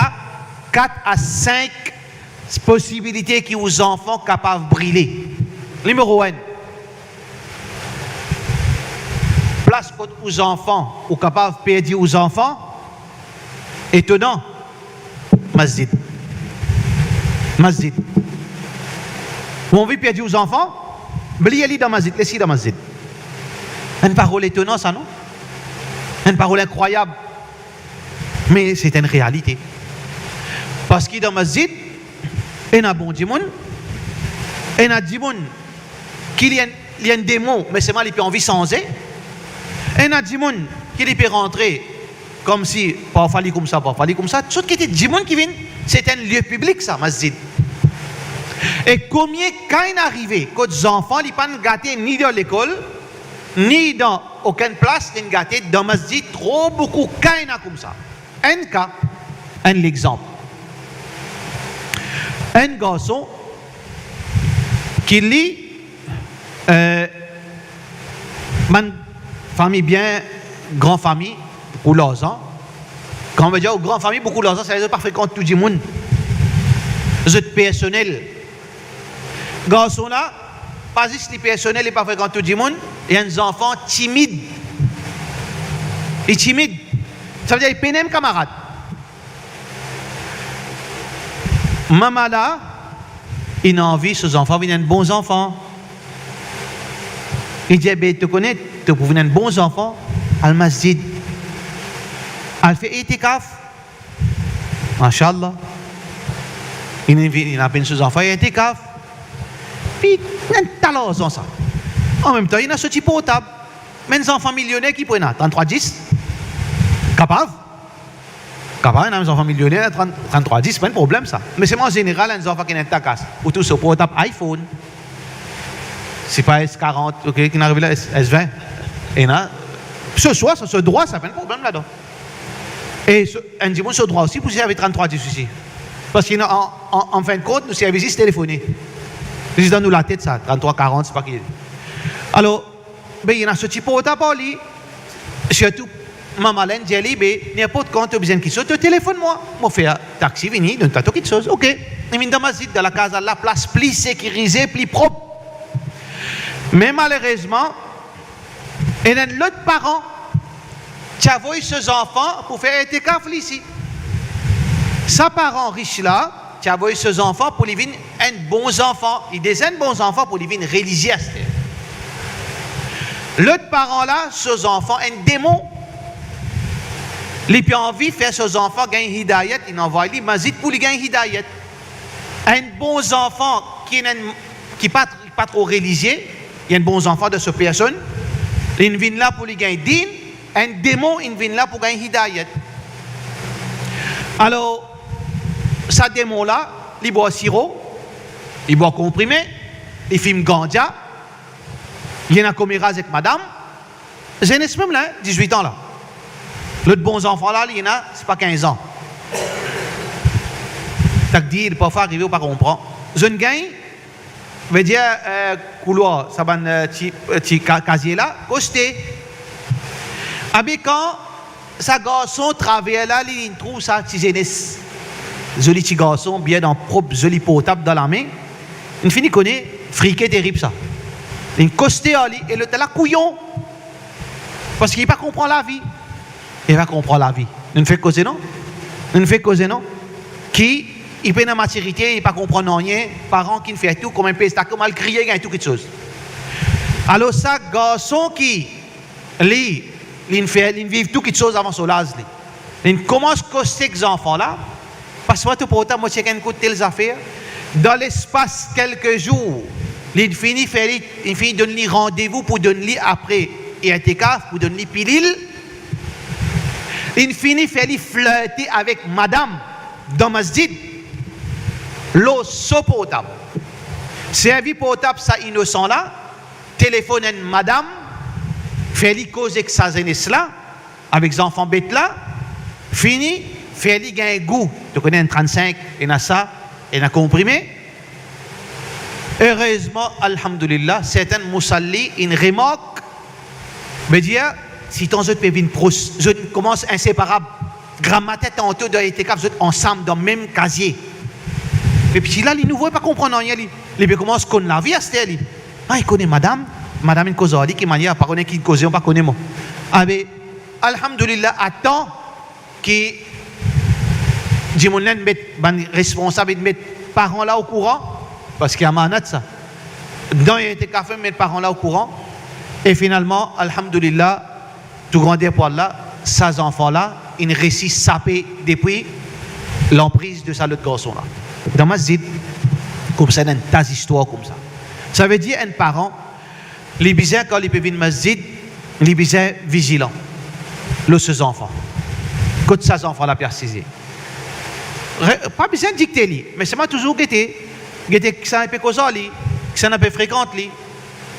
kat a sink posibilite ki ou zanfan kapav brile. Nimero enn, plas kot ou zanfan, ou kapav perdi ou zanfan, etonan, masjid. Masjid. Ou anvi perdi ou zanfan, bliye li dan masjid, les li dan masjid. Enn parol etonan sa, non? Enn parol inkrwayab. Me se enn realite. Parski dan masjid, ena bon dimoun, ena dimoun ki li enn, li enn demon, me selman li pe anvi sanze. Ena dimoun ki li pe rantre koumsi, parfwa li koumsa, parfwa li koumsa. Tou sort ki ete dimoun ki vinn, se enn lie piblik sa, masjid. E konbien ka inn arive kot zanfan li pa'nn gate ni dan lekol, ni dan okenn plas, li'nn gate dan masjid, tro boukou ka ena koumsa. Enn ka, enn lexanp. Enn garson ki li, Eh, bann fami bien, gran fami, boukou larzan. Kan mo dir gran fami, boukou larzan, sa vedir zot pa frekant tou dimoun. Zot personel. Garson la, pa zis li personel, li pa frekant tou dimoun, li enn zanfan timid. Li timid. Sa vedir li pena mem kamarad. Mama la, inn anvi so zanfan vinn enn bon zanfan. Li dir, "Be, to kone, to pou vinn enn bon zanfan, al masjid. Al fer itikaf." Mashallah. Inn, inn, inn amenn so zanfan itikaf. Pi, ena ta larzan sa. Anmemtan, ena so ti portab. Me enn zanfan milioner ki pou ena, tranntrwa dis? Kapav. Kapav ena enn zanfan milioner, trant, tranntrwa dis, pa enn problem sa. Me selman an zeneral, enn zanfan ki ena enn ta kas, ou trouv so portab iPhone. Se pa S karant, ok, ki inn arive la, S, S vin. Ena, so swa, so, so drwa, sa pa enn problem ladan. E so, enn dimoun so drwa osi pou servi tranntrwa dis osi. Parski nou, an, an, an fin de kont, nou servi zis telefone. Zis dan nou latet sa, tranntrwa karant, sepa ki. Alor, be, ena so ti portab ar li. Sirtou, mama la inn dir li, "Be, ninport kan to bizin kiksoz, to telefonn mwa. Mo fer taxi vini, donn twa to kiksoz." Ok. Li vinn dan masjid, dan lakaz, laplas pli sekirize, pli prop. Me malerezman, ena enn lot paran ti avoy so zanfan pou fer itikaf li isi. Sa paran ris la ti avoy so zanfan pou li vinn enn bon zanfan, li deza enn bon zanfan, pou li vinn relizie aster. Lot paran la, so zanfan enn demon. Li pe anvi fer so zanfan gagn hidayat, li anvoy li masjid pou li gagn hidayat. Enn bon zanfan ki ena enn, ki pa, pa tro relizie, li enn bon zanfan dan so personn, li vinn la pou li gagn din, enn demon inn vinn la pou gagn hidayat. Alor, sa demon la, li bwar siro, li bwar konprime, li fim ganja, li ena komeraz ek madam, zenes mem la, dizwit an la. Lot bon zanfan la, li ena, sepa kinz an. Takdir, parfwa arive ou pa konpran. Zot inn gagn, vedir, eh, koulwar, sa bann, eh, ti, eh, ti ka-, kazie la, koste. Abe kan sa garson traver la, li, li trouv sa ti zenes, zoli ti garson, bien dan prop, zoli portab dan lame, li fini kone frike terib sa. Li koste ar li, e lot la kouyon. Parski li pa konpran lavi. Li pa konpran lavi. Nou'nn fek koze, non? Nou'nn fek koze, non? Ki li pena matirite, li pa konpran nanye, paran ki fer tou, kouma enn pes tako, mal kriye, gagn tou kiksoz. Alor sa garson ki, li, li'nn fer, li'nn viv tou kiksoz avan so laz li. Li'nn koumans koste ek zanfan la, pas mwa to portab, mo chek enn kout tel zafer. Dan lespas kelke zour, li'nn fini fer li, li'nn fini donn li randevou pou donn li apre itikaf, pou donn li pilil. Li'nn fini fer li flirte avek madam dan masjid, lor so portab. Servi portab sa inosan la, telefonn enn madam, fer li koz ek sa zenes la, avek zanfan bet la, fini fer li gagn gou. To kone enn trannsink, ena sa, ena konprime. Erezman, alhamdulillah, sertin mousalli inn remark, vedir, sitan zot pe vinn pros, zot koumans inseparab. Gramatin tanto dan itikaf, zot ansam dan mem kazie. Me piti la, li nouvo, li pa konpran nanye, li, li pe koumans konn lavi aster li. Ah, li kone madam, madam inn koz ar li ki manier, pa kone ki koze, pa kone mo. Abe, alhamdulillah, atann ki dimoun la inn met, bann responsab inn met paran la okouran, parski amanat sa. Dan itikaf, met paran la okouran, e finalman, alhamdulillah, tou grander pwal la, sa zanfan la inn resi sape depi lanpriz de sa lot garson la. Dan masjid, koumsa, ena enn ta zistwar koumsa. Savedir enn paran, li bizin, kan li pe vinn masjid, li bizin vizilan lor so zanfan. Kot sa zanfan la pe asize. Re-, pa bizin dikte li, me selman touzour gete, gete kisannla pe koz ar li, kisannla pe frekant li.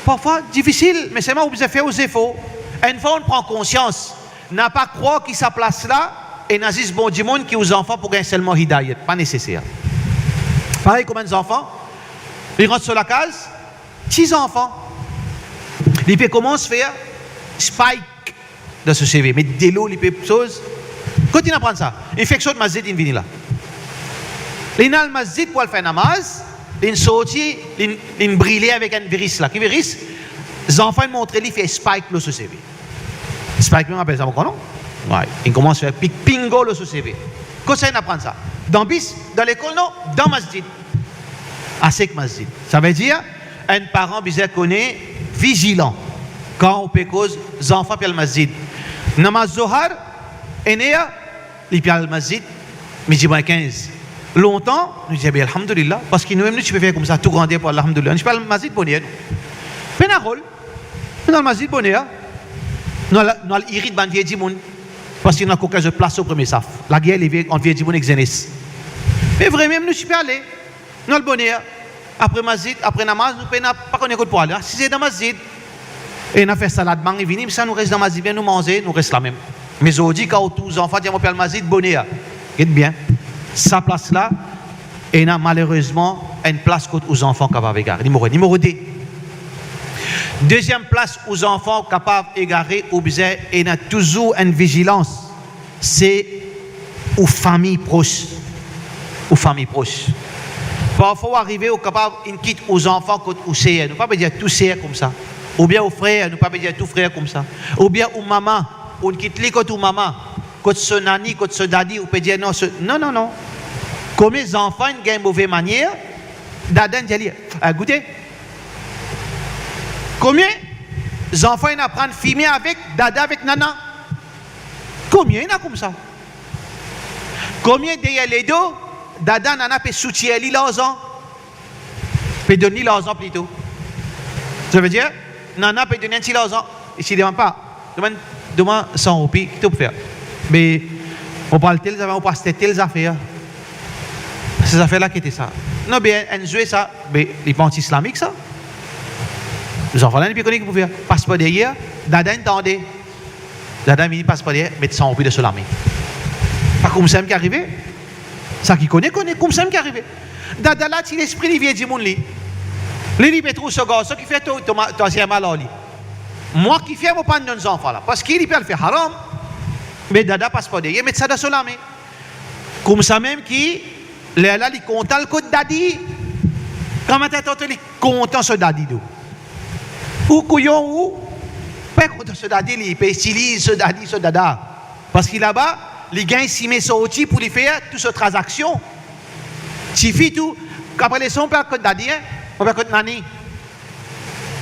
Parfwa difisil, me selman ou bizin fer ou zefor. Enn fwa ou pran konsians, napa krwar ki sa plas la ena zis bon dimoun ki ou zanfan pou gagn selman hidayat, pa neseser. Parey kouma enn zanfan, li rant so lakaz, ti zanfan, Li pe koumans fer spike dan so seve, met delo, li pe soz. Kot inn aprann sa? Li fek sort masjid, inn vini la. Li inn al masjid pou al fer namaz, li inn sorti, li inn, li inn brile avek enn viris la. Ki viris? Zanfan inn montre li fer spike lor so seve. Spike mem apel sa, mo krwar, non? Wi, inn koumans fer pik-, pingo lor so seve. Kot sa inn aprann sa? Dan bis, dan lekol, non, dan masjid. Asek masjid. Savedir, enn paran bizin kone vizilan. Kan ou pe koz, zanfan pe al masjid. Namaz Zohar, enn er, li pe al masjid, midi mwin kinz. Lontan, nou dir, "Be, alhamdulillah," parski nou mem nou ti pe fer koumsa, tou grander pou al, alhamdulillah. Nou ti pe al masjid boner, nou. Pena rol. Nou al masjid boner, nou al, nou al irit bann vie dimoun, parski nou al kokin zot plas o premie saf. Lager leve ant vie dimoun ek zenes. Me vremem, nou ti pe ale. Nou al boner, apre masjid, apre namaz, nou pena, pa kone kot pou ale, asize dan masjid. Ena fer salad mang, li vini, sa nou res dan masjid, bien nou manze, nou res lamem. Me zordi, kan ou trouv zanfan dir, "Mo pe al masjid boner," get bien, sa plas la, ena malerezman enn plas kot ou zanfan kapav egare. Nimero, nimero de. Deziem plas ou zanfan kapav egare, ou bizin ena touzour enn vizilans, se ou fami pros. Ou fami pros. Parfwa ou arive, ou kapav inn kit ou zanfan kot ou ser, nou pa pe dir tou ser koumsa, oubien ou frer, nou pa pe dir tou frer koumsa, oubien ou mama, ou inn kit li kot ou mama, kot so nani, kot so dadi, ou pe dir non, so, non, non, non. Komie zanfan inn gagn move manier, dada inn dir li, "Eh, goute." Komie zanfan inn aprann fime avek dada, avek nana? Komie ena koumsa? Komie deryer ledo, dada, nana pe soutir li larzan, pe donn li larzan plito. Savedir, nana pe donn enn ti larzan, li ti demann pa, demann, demann san roupi, ki to pou fer? Be, mo pou al tel zafer, mo pou aste tel zafer. Se zafer la ki ete sa. Non, be, enn zwe sa, be, li pa anti-islamik sa. Zanfan la, li pe kone ki pou fer. Pas par deryer, dada inn tande. Dada vini, pas par deryer, met san roupi dan so lame. Pa koumsa mem ki arive. Sa ki kone, kone, koumsa mem ki arive. Dada la ti lespri li vie dimoun li. Li, li pe trouv so garson ki fer to, to ma-, to azir mal ar li. Mwa ki fer mo pa'nn donn zanfan la, parski li pe al fer haram. Me dada pas par deryer, met sa dan so lame. Koumsa mem ki, lerla li kontan al kot dadi. Kan matin tanto li kontan so dadi, do. Ou kouyon ou, pa kontan so dadi, li pe itiliz so dadi, so dada. Parski laba, li gagn sime sorti pou li fer tou so tranzaksion. Tifi tou, apre leson, pa kot dadi, en, pa kot nani.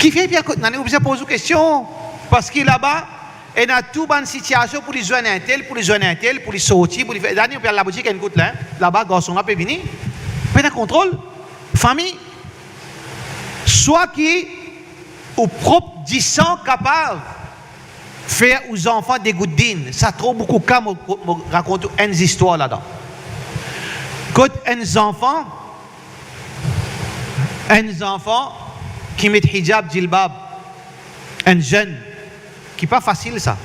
Kifer li pe al kot nani, ou bizin poz ou kestion. Parski laba, ena tou bann sitiasion pou li zwenn entel, pou li zwenn entel, pou li sorti, pou li fer. Dani, ou pe al laboutik enn kout la, en. Laba, garson la pe vini. Pena kontrol. Fami. Swa ki ou prop disan kapav fer ou zanfan degout din. Sa tro boukou ka, mo, mo rakont ou enn zistwar ladan. Kot enn zanfan, enn zanfan ki met hijab, jilbab, enn zenn, ki pa fasil sa.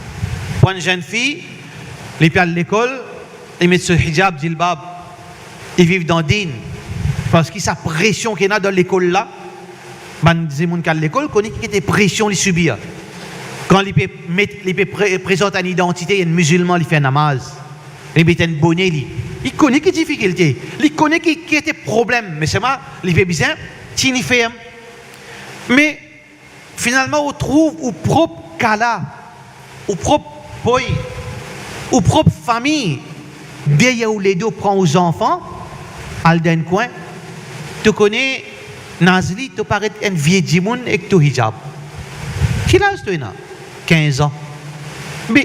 Pou enn zenn fi, li pe al lekol, li met so hijab, jilbab, li viv dan din, parski sa presion ki ena dan lekol la, bann dimoun ki al lekol kone ki kantite presion li sibir. Kan li pe met, li pe pre-, prezant enn idantite, enn mizilman, li fer namaz, li met enn bone, li, li kone ki difikilte, li kone ki, ki ete problem, me selman li pe bizin tini ferm. Me finalman, ou trouv ou prop kala, ou prop poy, ou prop fami, deryer ou ledo pran ou zanfan, al dan enn kwin. To kone, Nazli, to paret enn vie dimoun ek to hijab. Ki laz to ena? Kinz an. Me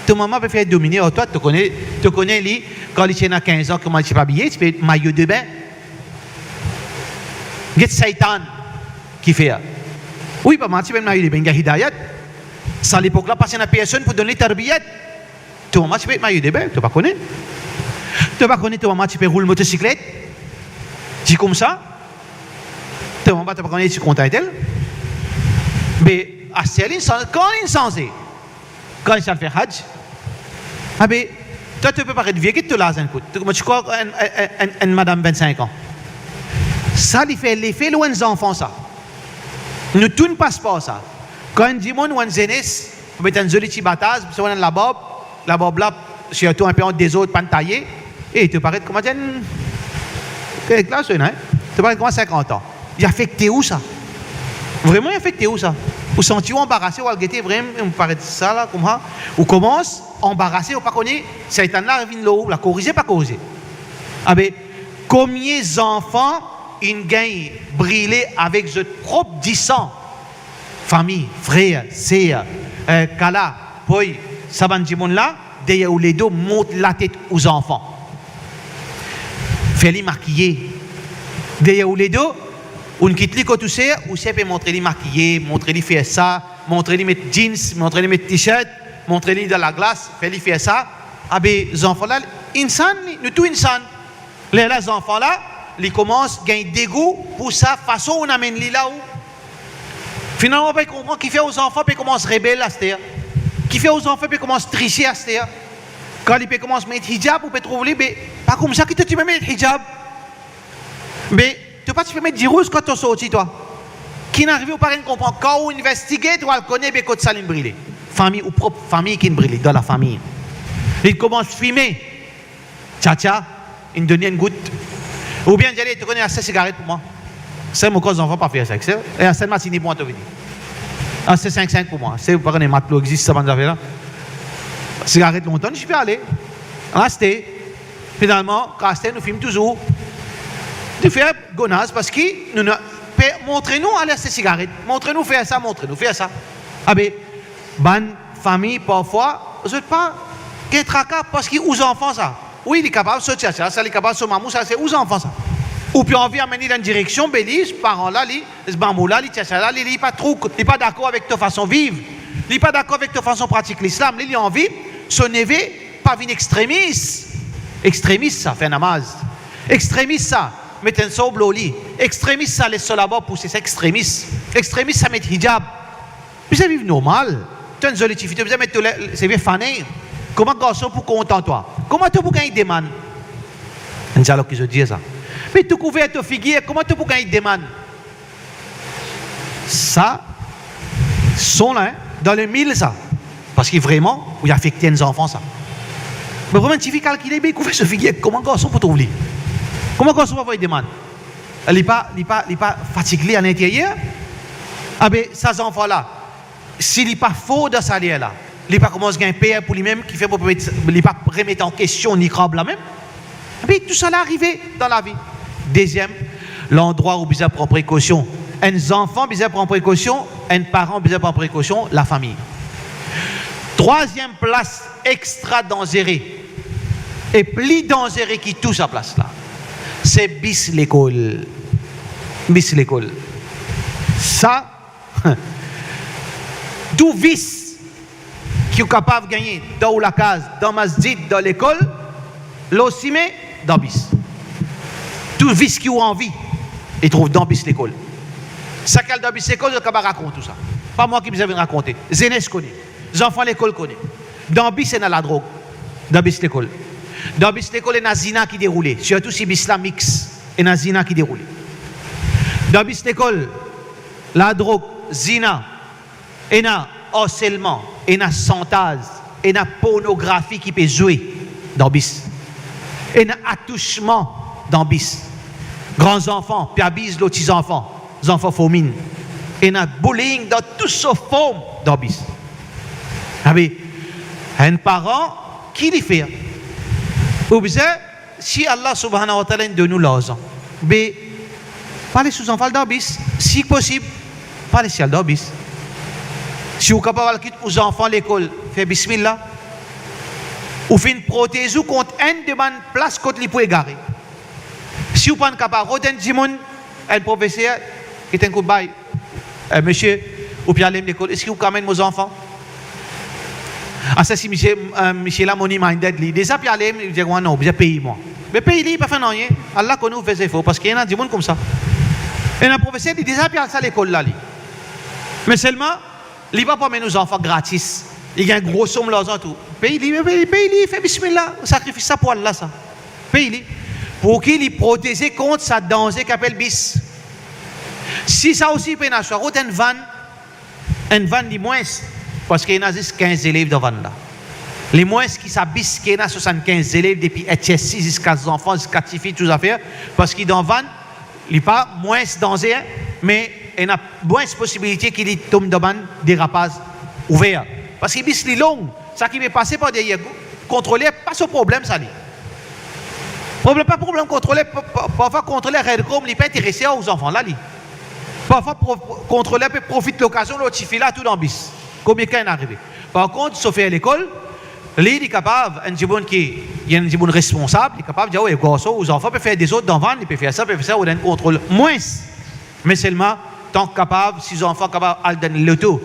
to mama pe fer domine ar twa, to kone, to kone li, kan li ti ena kinz an, kouma li ti pe abiye, ti pe mayo de bin. Get seytann ki fer. Wi, pa mal ti pe mayo de bin, gagn hidayat. Sa lepok la, pa ti ena personn pou donn li tarbiyat. To mama ti pe mayo de bin, to pa kone. To pa kone to mama ti pe roul motosiklet. Ti koumsa. To mama, to pa kone, ti kontan entel. Be aster li, kan li sanze. Kan li ti al fer haj, abe, twa to pe paret vie, get to laz enn kout. To, mo ti krwar enn, enn, enn, enn madam vinn-sink an. Sa li fer lefe lor enn zanfan sa. Nou tou nou pas par sa. Kan enn dimoun ou enn zenes, ou met enn zoli ti bataz, ou ena labarb, labarb la, sirtou inpe an dezord, pa'nn taye, e to paret kouma enn, kel laz to ena, hein? To paret kouma sinkant an. Li afekte ou sa. Vreman, li afekte ou sa. Ou santi ou anbarase, ou al gete, vremem, ou paret sa la, kouma, ou koumans anbarase, ou pa kone, Seytann la vinn lor ou la, korize, pa korize. Abe, komie zanfan inn gagn brile avek zot prop disan? Fami, frer, ser, eh, kala, poy, sa bann dimoun la, deryer ou ledo, mont latet ou zanfan. Fer li makiye. Deryer ou ledo, ou'nn kit li kot ou ser, ou ser pe montre li makiye, montre li fer sa, montre li met jeans, montre li met t-shirt, montre li dan laglas, fer li fer sa. Abe, zanfan la, insan li, nou tou insan. Lerla zanfan la, li koumans gagn degou pou sa fason ou'nn amenn li la ou. Finalman, pa konpran kifer ou zanfan pe koumans rebel aster. Kifer ou zanfan pe koumans trise aster. Kan li pe koumans met hijab, ou pe trouv li, be, pa koumsa ki to ti pe met hijab. Be, to pa ti pe met dirouz kan to sorti, twa. Ki'nn arive, ou pa gagn konpran. Kan ou investige, to al kone, be, kot sa li'nn brile. Fami, ou prop fami ki'nn brile, dan lafami. Li koumans fime. Tchatcha, inn donn li enn gout. Oubien dir li, to kone, aste sigaret pou mwa. Sa, mo krwar zanfan pa fer sa, ek sa. E aste enn Martini pou mwa, to vini. Aste sink sink pou mwa. Aste, ou pa kone, matlo existe, sa bann zafer la. Sigaret lontan, nou ti pe ale. Aste. Finalman, kan aste, nou fim touzour. Nou fer gonaz, parski nou, nou, pe montre nou ale aste sigaret. Montre nou fer sa, montre nou fer sa. Abe, bann fami, parfwa, zot pa gagn traka parski ou zanfan sa. Wi, li kapav so tchatcha sa, li kapav so mamou sa, se ou zanfan sa. Ou pe anvi amenn li dan enn direksion, be li, paran la, li, mamour la, li tchatcha la, li, li pa trouv, li pa dakor avek to fason viv. Li pa dakor avek to fason pratik lislam. Li, li anvi so neve pa vinn extremis. Extremis sa, fer namaz. Extremis sa, met enn sorb lor li. Extremis sa, les so labarb pouse, sa extremis. Extremis sa, met hijab. Bizin viv normal. To enn zoli tifi, to bizin met to le-, seve fane. Kouma garson pou kontan twa? Kouma to pou gagn demann? Enn dialog ki zot dir sa. Me to kouver to figir, kouma to pou gagn demann? Sa, son la, hein, dan le mil sa. Parski vreman, ou afekte enn zanfan sa. Me vreman, enn tifi kalkile, be, kouver so figir, kouma garson pou trouv li? Kouma garson pou avoy demann? Li pa, li pa, li pa fatig li alinteryer? Abe, sa zanfan la, si li pa for dan sa ler la, li pa koumans gagn per pou limem, kifer pou permet li pa remet an kestion niqab la mem? Epi tousala arive dan lavi. Deziem, landrwa ou bizin pran prekosion. Enn zanfan bizin pran prekosion, enn paran bizin pran prekosion, lafami. Trwaziem plas extra danzere, e pli danzere ki tou sa plas la, se bis lekol. Bis lekol. Sa, tou vis ki ou kapav gagne dan ou lakaz, dan masjid, dan lekol, lor sime, dan bis. Tou vis ki ou anvi, li trouv dan bis lekol. Sa ki al dan bis lekol, zot kapav rakont ou sa. Pa mwa ki bizin vinn rakonte. Zenes kone. Zanfan lekol kone. Dan bis ena ladrog. Dan bis lekol. Dan bis lekol ena zina ki deroule. Sirtou si bis la mix, ena zina ki deroule. Dan bis lekol, ladrog, zina, ena arselman, ena santaz, ena pornografi ki pe zwe dan bis. Ena atousman dan bis. Gran zanfan pe abiz lor ti zanfan, zanfan fomin. Ena bullying dan tou so form dan bis. Abe, enn paran, ki li fer? Ou bizin, si Allah Subhanahu wa Ta'ala inn donn ou larzan, be, pa les ou zanfan al dan bis. Si posib, pa les li al dan bis. Si ou kapav al kit ou zanfan lekol, fer bismillah. Ou finn protez ou kont enn de bann plas kot li pou egare. Si ou pa'nn kapav rod enn dimoun, enn profeser, get enn kout bay, "Eh, misie, ou pe ale lekol, eski ou kapav amenn mo zanfan?" Asa si misie, eh, misie la money minded, li deza pe ale, li dir, "Mwa non, bizin pey mwa." Me pey li, pa fer nanye. Allah kone ou fer zefor, parski ena dimoun koumsa. Ena profeser, li deza pe al sa lekol la, li. Me selman, li pa pou amenn ou zanfan gratis. Li gagn gro som larzan tou. Pey li, pey, pey li, fer bismillah, sakrifis sa pou Allah sa. Pey li. Pou ki li proteze kont sa danze ki apel bis. Si sa osi pena swa, rod enn vann, Enn vann li mwins, parski ena zis kinz zelev dan vann la. Li mwins ki sa bis ki ena swasannkinz zelev, depi H S C ziska zanfan, ziska tifi, tou zafer, parski dan vann, li pa mwins danze, me ena mwins posibilite ki li tom dan bann derapaz ouver. Parski bis li long, saki pe pase par deryer, kontroler pa so problem sa li. Problem, pa problem kontroler, pa, pa, parfwa kontroler red krom, li pa interese ar ou zanfan la li. Parfwa pro-, kontroler pe profit lokazion lor tifi la tou dan bis. Komie ka inn arive. Par kont, sofer lekol, li, li kapav, enn dimoun ki, li enn dimoun responsab, li kapav dir, "We, garson, ou zanfan pe fer dezord dan vann, li pe fer sa, pe fer sa," ou donn kontrol mwins. Me selman, tank kapav, si zanfan kapav al dan loto,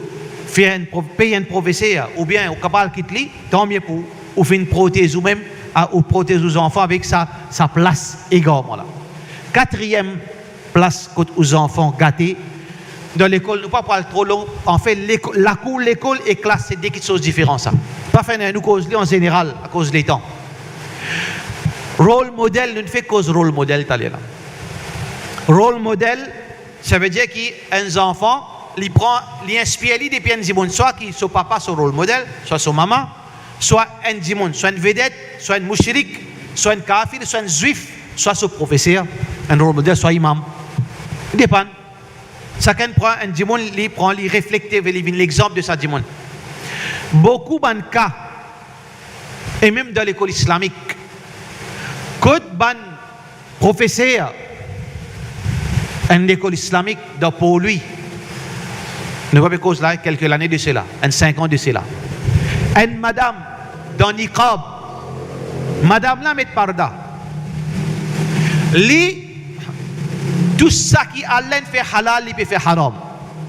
fer enn pro-, pey enn profeser, oubien ou kapav al kit li, tanmie pou ou, ou finn protez oumem, a, ou protez ou zanfan avek sa, sa plas egarman la. Katriem plas kot ou zanfan gate, dan lekol, nou pa pou al tro lon, anfet, leko-, lakour lekol e klas, se de kiksoz diferan sa. Pa fer nou koz li an zeneral, akoz letan. Rol model, nou fek koz rol model taler la. Rol model, savedir ki enn zanfan, li pran, li inspir li depi enn dimoun, swa ki so papa so rol model, swa so mama, swa enn dimoun, swa enn vedet, swa enn moushrik, swa enn kafir, swa enn zwif, swa so profeser, enn rol model, swa imam. Depann. Sakenn pran enn dimoun, li pran, li reflekte, li vinn lexanp de sa dimoun. Boukou bann ka, e mem dan lekol islamik, kot bann profeser enn lekol islamik dan Porlwi, nou pa pe koz la, kelke lane de sela, enn sink an de sela, enn madam dan niqab, madam la met parda, li, tou saki Allah inn fer halal, li pe fer haram.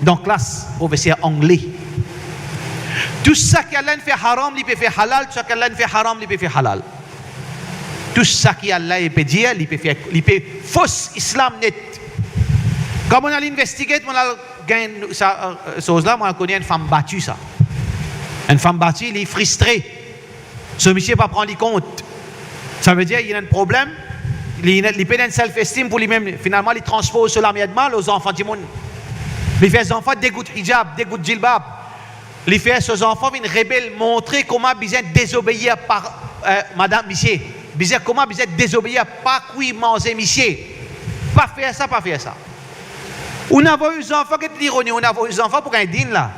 Dan klas, profeser angle. Tou saki Allah inn fer haram, li pe fer halal, tou saki Allah inn fer haram, li pe fer halal. Tou saki Allah pe dir, li pe fer, li pe fos islam net. Kan mo'nn al investigate, mo'nn al gagn sa, euh, soz la, mo'nn al kone enn fam bati sa. Enn fam bati, li fristre. So misie pa pran li kont. Savedir, li ena enn problem, li, li pena enn self-esteem pou limem. Finalman, li transpoz so lamerdman lor zanfan dimoun. Li fer zanfan degout hijab, degout jilbab. Li fer so zanfan vinn rebel, montre kouma bizin dezobeir par, eh, madam misie. Bizin, kouma bizin dezobeir, pa kwi manze misie. Pa fer sa, pa fer sa. Ou'nn avoy ou zanfan, get lironi, ou'nn avoy ou zanfan pou gagn din la.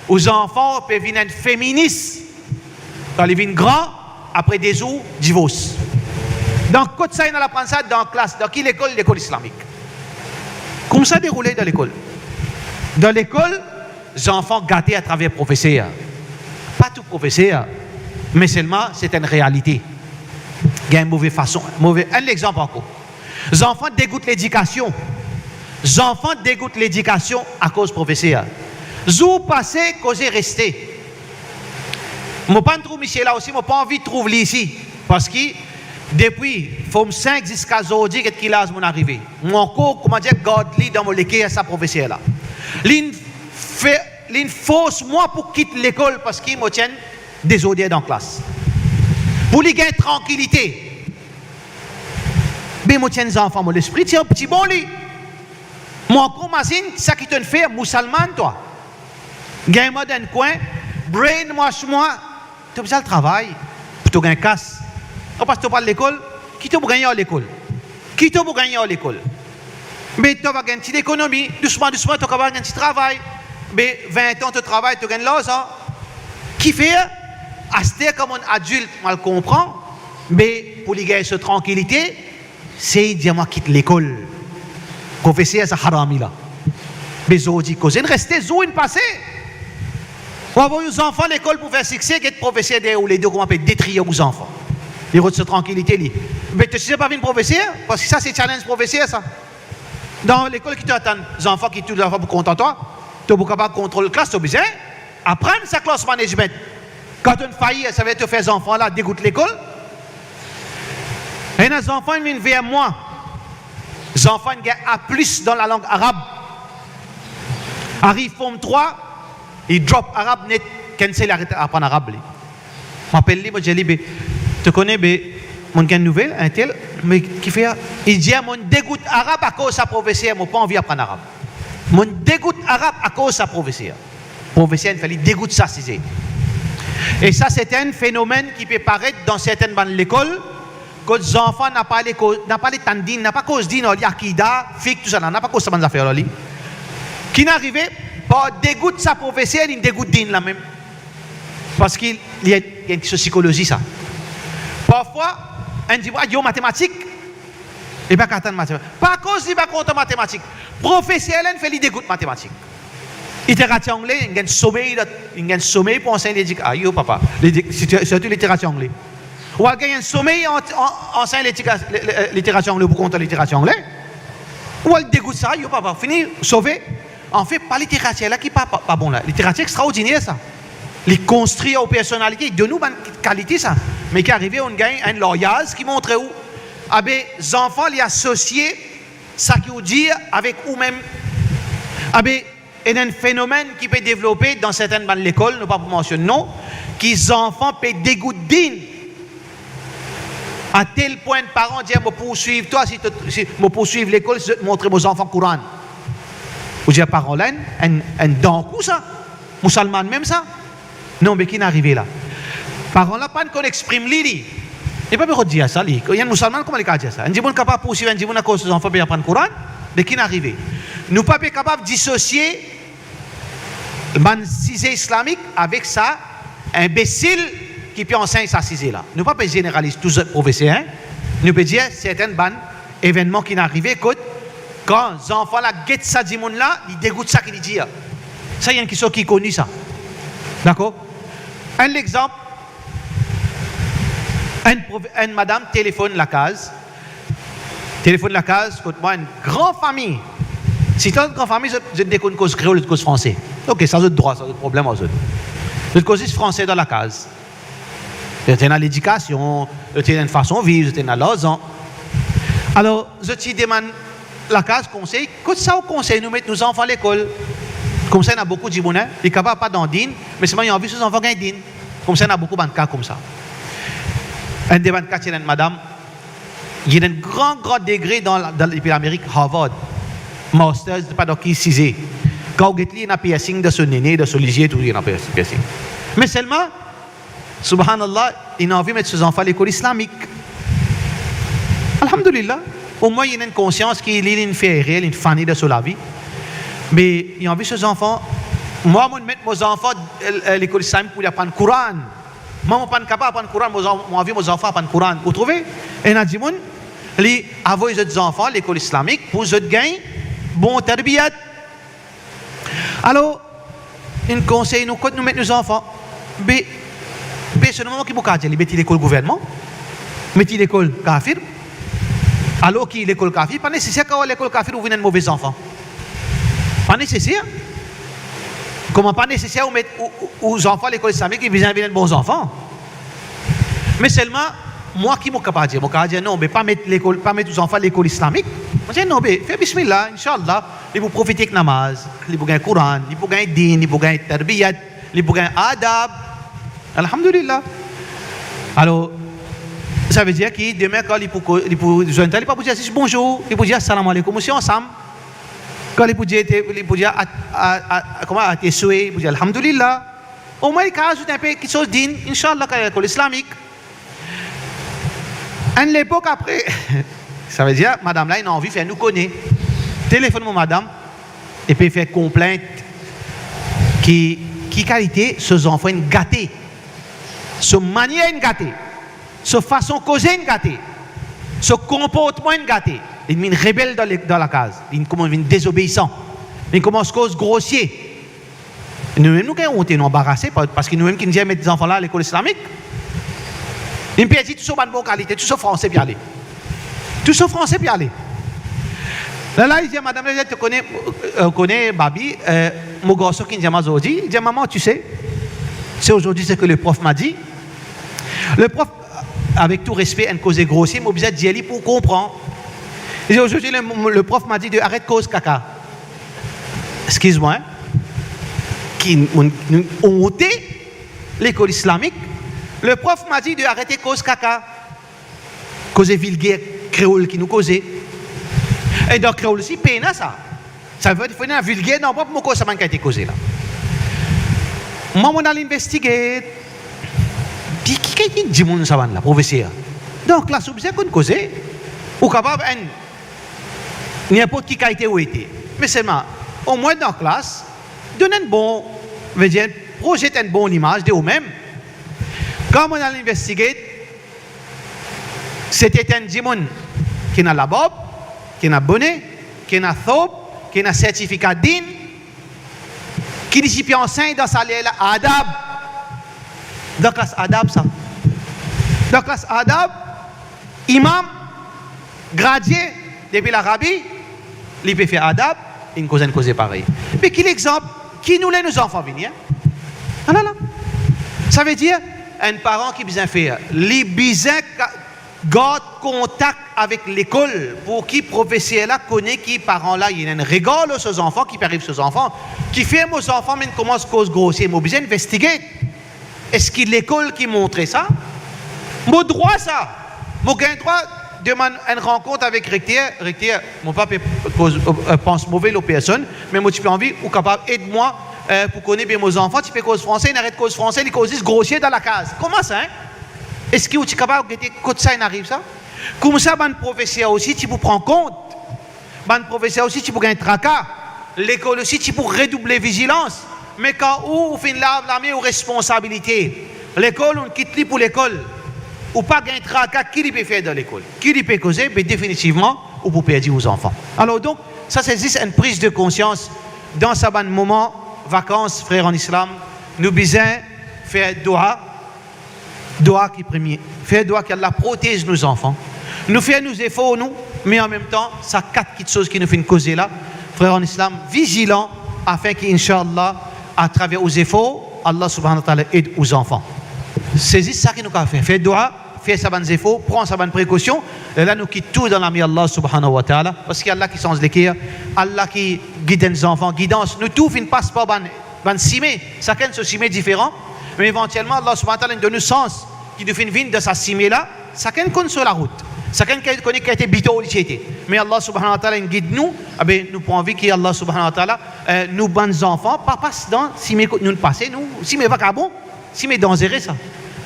Ou zanfan pe vinn enn feminis. Kan li vinn gran, apre de zour, divors. Dan kot sa inn al aprann sa? Dan klas. Dan ki lekol? Lekol islamik. Koumsa deroule dan lekol. Dan lekol, zanfan gate atraver profeser. Pa tou profeser, me selman se enn realite. Gagn move fason, move. Enn lexanp ankor. Zanfan degout ledikasion. Zanfan degout ledikasion akoz profeser. Zour pase, koze reste. Mo pa'nn trouv misie la osi, mo pa anvi trouv li isi, parski depi Form sink ziska zordi, get ki laz mo'nn arive. Mo ankor, koumadir, gard li dan mo leker sa profeser la. Li'nn fer, li'nn fors mwa pou kit lekol parski mo ti enn dezorder dan klas. Pou li gagn trankilite. Be mo ti enn zanfan, mo lespri ti, ti bon li. Mo ankor mazinn sa ki to'nn fer, mousalman twa. Gagn mwa dan enn kwin, brainwash mwa, to bizin al travay pou to gagn kas. Kan pa to pa al lekol, ki to pou gagn ar lekol? Ki to pou gagn ar lekol? Be to va gagn ti lekonomi, dousman, dousman, to kapav gagn ti travay. Be vin an to travay, to gagn larzan. Kifer, aster kan mo'nn adilt, mo al konpran, be pou li gagn so trankilite, sey dir mwa kit lekol. Profeser sa harami la. Be zordi koze inn reste, zour inn pase. Ou avoy ou zanfan lekol pou fer sikse, get profeser deryer ou ledo kouma pe detrir ou zanfan. Li rod so trankilite li. Be to size pa vinn profeser, parski sa se challenge profeser sa. Dan lekol ki to atann zanfan ki tou zanfan pou kontan twa, to pou kapav kontrol klas, to bizin aprann sa class management. Kan to'nn fail, savedir to fer zanfan la degout lekol. Ena zanfan vinn ver mwa, zanfan gagn A plus dan lalang arab. Ariv Form trwa, li drop arab net, cancel, aret aprann arab li. Mo apel li, mo dir li, be, to kone, be, mo'nn gagn nouvel, entel, me kifer? Li dir, mo'nn degout arab akoz sa profeser, mo pa anvi aprann arab. Mo'nn degout arab akoz sa profeser. Profeser inn fer li degout sa size. E sa, se enn fenomenn ki pe paret dan sertenn bann lekol, kot zanfan napa le ko-, napa le tann din, napa koz din, li akida, fik, tousala, napa koz sa bann zafer la li. Ki'nn arive, par degout sa profeser, li'nn degout din la mem. Parski li, li enn kiksoz sikolozi sa. Parfwa, enn dir, "Ayo, matematik." Li pa kapav tann matematik. Pa koz li pa kontan matematik. Profeser la inn fer li degout matematik. Literatir angle, inn gagn somey, inn gagn somey pou ansegn ledik-, ayo papa. Ledik-, sirtou, sirtou literatir angle. Ou al gagn enn somey an, an, ansegn ledik-, le, le, literatir angle, pou kontan literatir angle. Ou al degout sa, ayo papa, fini sove. Anfet, pa literatir la ki pa, pa, pa bon la. Literatir extraordiner sa. Li konstrir ou personalite, li donn ou bann kalite sa. Me ki arive, ou gagn enn laryaz ki montre ou, abe, zanfan, li asosie sa ki ou dir avek ou mem. Abe, ena enn fenomenn ki pe devlope dan sertenn bann lekol, nou pa pou mansionn non, ki zanfan pe degout din. A tel pwin, paran dir, "Mo pou swiv twa, si to, si mo pou swiv lekol, si to montre mo zanfan Koran." Ou dir paran la, enn, enn, enn dankou sa, mousalman mem sa. Non, be ki'nn arive la? Paran la pa'nn konn exprim li, li. Li pa pe rod dir sa, li. Enn mousalman, kouma li kapav dir sa? Enn dimoun kapav pou swiv enn dimoun akoz so zanfan pe aprann Koran? Be ki'nn arive? Nou pa pe kapav disosie bann size islamik avek sa inbesil ki pe ansegn sa size la. Nou pa pe zeneraliz tou zot profeser, hein? Nou pe dir sertenn bann evennman ki'nn arive kot, kan zanfan la get sa dimoun la, li degout sa ki li dir. Sa, enn kiksoz ki koni sa. Dakor? Enn lexanp, enn prof-, enn madam telefonn lakaz, telefonn lakaz kot mwa, enn gran fami. Si dan enn gran fami, zot, zot de konn koz kreol, zot koz franse. Ok, sa zot drwa, sa zot problem ar zot. Zot koz zis franse dan lakaz. Zot ena ledikasion, zot ena enn fason viv, zot ena larzan. Alor, zot ti demann lakaz konsey, kot sa ou konsey nou met nou zanfan lekol? Koumsa ena boukou dimoun, hein, li kapav pa dan din, me selman li anvi so zanfan gagn din. Koumsa ena boukou bann ka koumsa. Enn de bann ka ti ena enn madam, li ena enn gran, gran degre dan, dan, depi Lamerik, Harvard, masters, pa dan ki size. Kan ou get li, ena piercing dan so nene, dan so lizie, tou, ena piercing. Me selman, subhanallah, li anvi met so zanfan lekol islamik. Alhamdulillah, omwin li ena enn konsians ki li, li finn fer erer, li finn fane dan so lavi. Me li anvi so zanfan, mwa, mo met mo zanfan, eh, eh, lekol islamik pou li aprann Koran. Mwa, mo pa'nn kapav aprann Koran, mo zan-, mo anvi mo zanfan aprann Koran. Ou trouve? Ena dimoun, li avoy zot zanfan lekol islamik pou zot gagn bon tarbiyat. Alor, enn konsey nou, kot nou met nou zanfan? Be, personelman, ki mo kapav dir, li met li lekol gouvernman, met li lekol kafir, alor ki lekol kafir, pa neseser kan ou al lekol kafir, ou vinn enn move zanfan. Pa neseser. Kouma pa neseser ou met ou, ou, ou zanfan lekol islamik, li bizin vinn enn bon zanfan? Me selman, mwa, ki mo kapav dir? Mo kapav dir, "Non, be pa met lekol, pa met ou zanfan lekol islamik." Mo dir, "Non, be fer bismillah, inshallah, li pou profite ek namaz, li pou gagn Koran, li pou gagn din, li pou gagn tarbiyat, li pou gagn adab." Alhamdulillah. Alor, savedir ki demin, kan li pou ko-, li pou zwenn twa, li pa pou dir zis bonzour, li pou dir assalamu alaikum, nou ti ansam. Kan li pou dir, li pou dir a, a, a, kouma, a tes souhaits, li pou dir alhamdulillah. Omwin li kapav azout enpe kiksoz din, inshallah, kan li al lekol islamik. Enn lepok apre, savedir, madam la inn anvi fer nou kone. Telefonn mo madam, epi fer konplint ki, ki kalite so zanfan inn gate. So manier inn gate. So fason koze inn gate. So konportman inn gate. Li vinn rebel dan le-, dan lakaz. Li koumans vinn dezobeisan. Li koumans koz grosie. Noumem nou gagn onte, nou anbarase, pa-, parski noumem ki'nn dir met zanfan la lekol islamik. Li perdi tou so bann bon kalite, tou so franse pe ale. Tou so franse pe ale. Lerla li dir madam la, li dir, "To kone, eh, kone, Babi, eh, mo garson ki'nn dir mwa zordi?" Li dir, "Maman, tu sais, c'est aujourd'hui ce que le prof m'a dit." Le prof, avec tout respect, enn koze grosie, mo bizin dir li pou konpran. Li dir, "Aujourd'hui, le, le prof m'a dit de arrête koz kaka." Exkiz mwa, hein? Ki, nou, nou onte, lekol islamik. Le prof m'a dit de arrêter koz kaka. Koze vilger kreol ki nou koze. E dan kreol osi, pena sa. Sa ve dir, fode ena vilger dan mo koz sa bann kalite koze la. Mwa, monn al investigate. Ki, ki, ki dimoun sa bann la, profeser? Dan klas, ou bizin konn koze. Ou kapav enn, ninport ki kalite ou ete. Me selman, omwin dan klas, donn enn bon, vedir, proyekte enn bon limaz de oumem. Kan monn al investigate, sete enn dimoun ki ena labarb, ki ena bone, ki ena thob, ki ena sertifika din, ki li ti pe ansegn dan sa ler la adab. Dan klas adab sa. Dan klas adab, imam, gradie depi Larabi, li pe fer adab, inn koz enn koze parey. Me ki lexanp ki nou ler nou zanfan vini, en? Ala la. Savedir, enn paran ki bizin fer, li bizin ka-, gard kontak avek lekol, pou ki profeser la kone ki paran la, li ena enn regar lor so zanfan, ki pe ariv so zanfan, kifer mo zanfan, me inn koumans koz grosie, mo bizin investigate. Eski lekol ki montre sa? Mo drwa sa. Mo gagn drwa demann enn rankont avek rekter. Rekter, mo pa pe koz, eh, pans move lor personn, me mo ti pe anvi ou kapav ed mwa, eh, pou kone be mo zanfan ti pe koz franse, inn aret koz franse, li koz zis grosie dan lakaz. Kouma sa, en? Eski ou ti kapav gete kot sa inn ariv sa? Koumsa bann profeser osi ti pou pran kont. Bann profeser osi ti pou gagn traka. Lekol osi ti pou redouble vizilans. Me kan ou, ou finn lav lame ou responsabilite, lekol, ou kit li pou lekol. Ou pa gagn traka ki li pe fer dan lekol, ki li pe koze, be definitivman, ou pou perdi ou zanfan. Alor donk, sa se zis enn priz de konsians dan sa bann moman vakans, frer an Islam. Nou bizin fer dwa, dwa ki premie. Fer dwa ki Allah protez nou zanfan. Nou fer nou zefor nou, me anmemtan, sa kat kitsoz ki nou finn koze la, frer an Islam, vizilan, afin ki, inshallah, atraver ou zefor, Allah subhanahu wa ta'ala ed ou zanfan. Se zis sa ki nou kapav fer. Fer dwa, fer sa bann zefor, pran sa bann prekosion, e la nou kit tou dan lame Allah subhanahu wa ta'ala, parski Allah ki sanz leker, Allah ki gid enn zanfan, gidans, nou tou finn pas par bann bann sime, sakenn so sime diferan, me evantielman, Allah subhanahu wa ta'ala inn donn nou sans ki nou finn vinn dan sa sime la, sakenn konn so larout, sakenn kone ki kalite bitor li ti ete. Me Allah subhanahu wa ta'ala inn gid nou, abe, nou pou anvi ki Allah subhanahu wa ta'ala, eh, nou bann zanfan pa pas dan sime kot nou pase, nou, sime vakabon, sime danzere sa.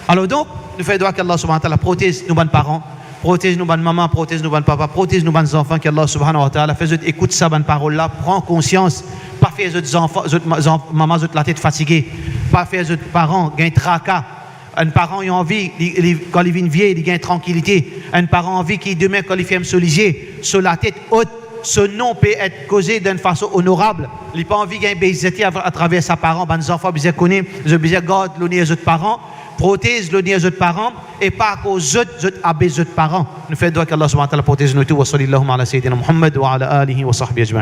Alor donk, nou fer dwa ki Allah subhanahu wa ta'ala protez nou bann paran, protez nou bann mama, protez nou bann papa, protez nou bann zanfan, ki Allah subhanahu wa ta'ala fer zot ekout sa bann parol la, pran konsians, pa fer zot zanfan, zot ma-, zan-, mama, zot latet fatige, pa fer zot paran gagn traka. Enn paran, li anvi, li, li, kan li vinn vie, li gagn trankilite. Enn paran anvi ki demin, kan li ferm so lizie, so latet ot, so nom pe et koze dan enn fason onorab. Li pa anvi gagn beizati a, atraver sa paran. Bann zanfan bizin kone, zot bizin gard loner zot paran, protez loner zot paran, e pa akoz zot, zot abez zot paran. Nou fer dwa ki Allah subhanahu wa ta'ala protez nou tou. Wa sallallahu ala sayyidina Muhammad wa ala alihi wa sahbihi ajma'in.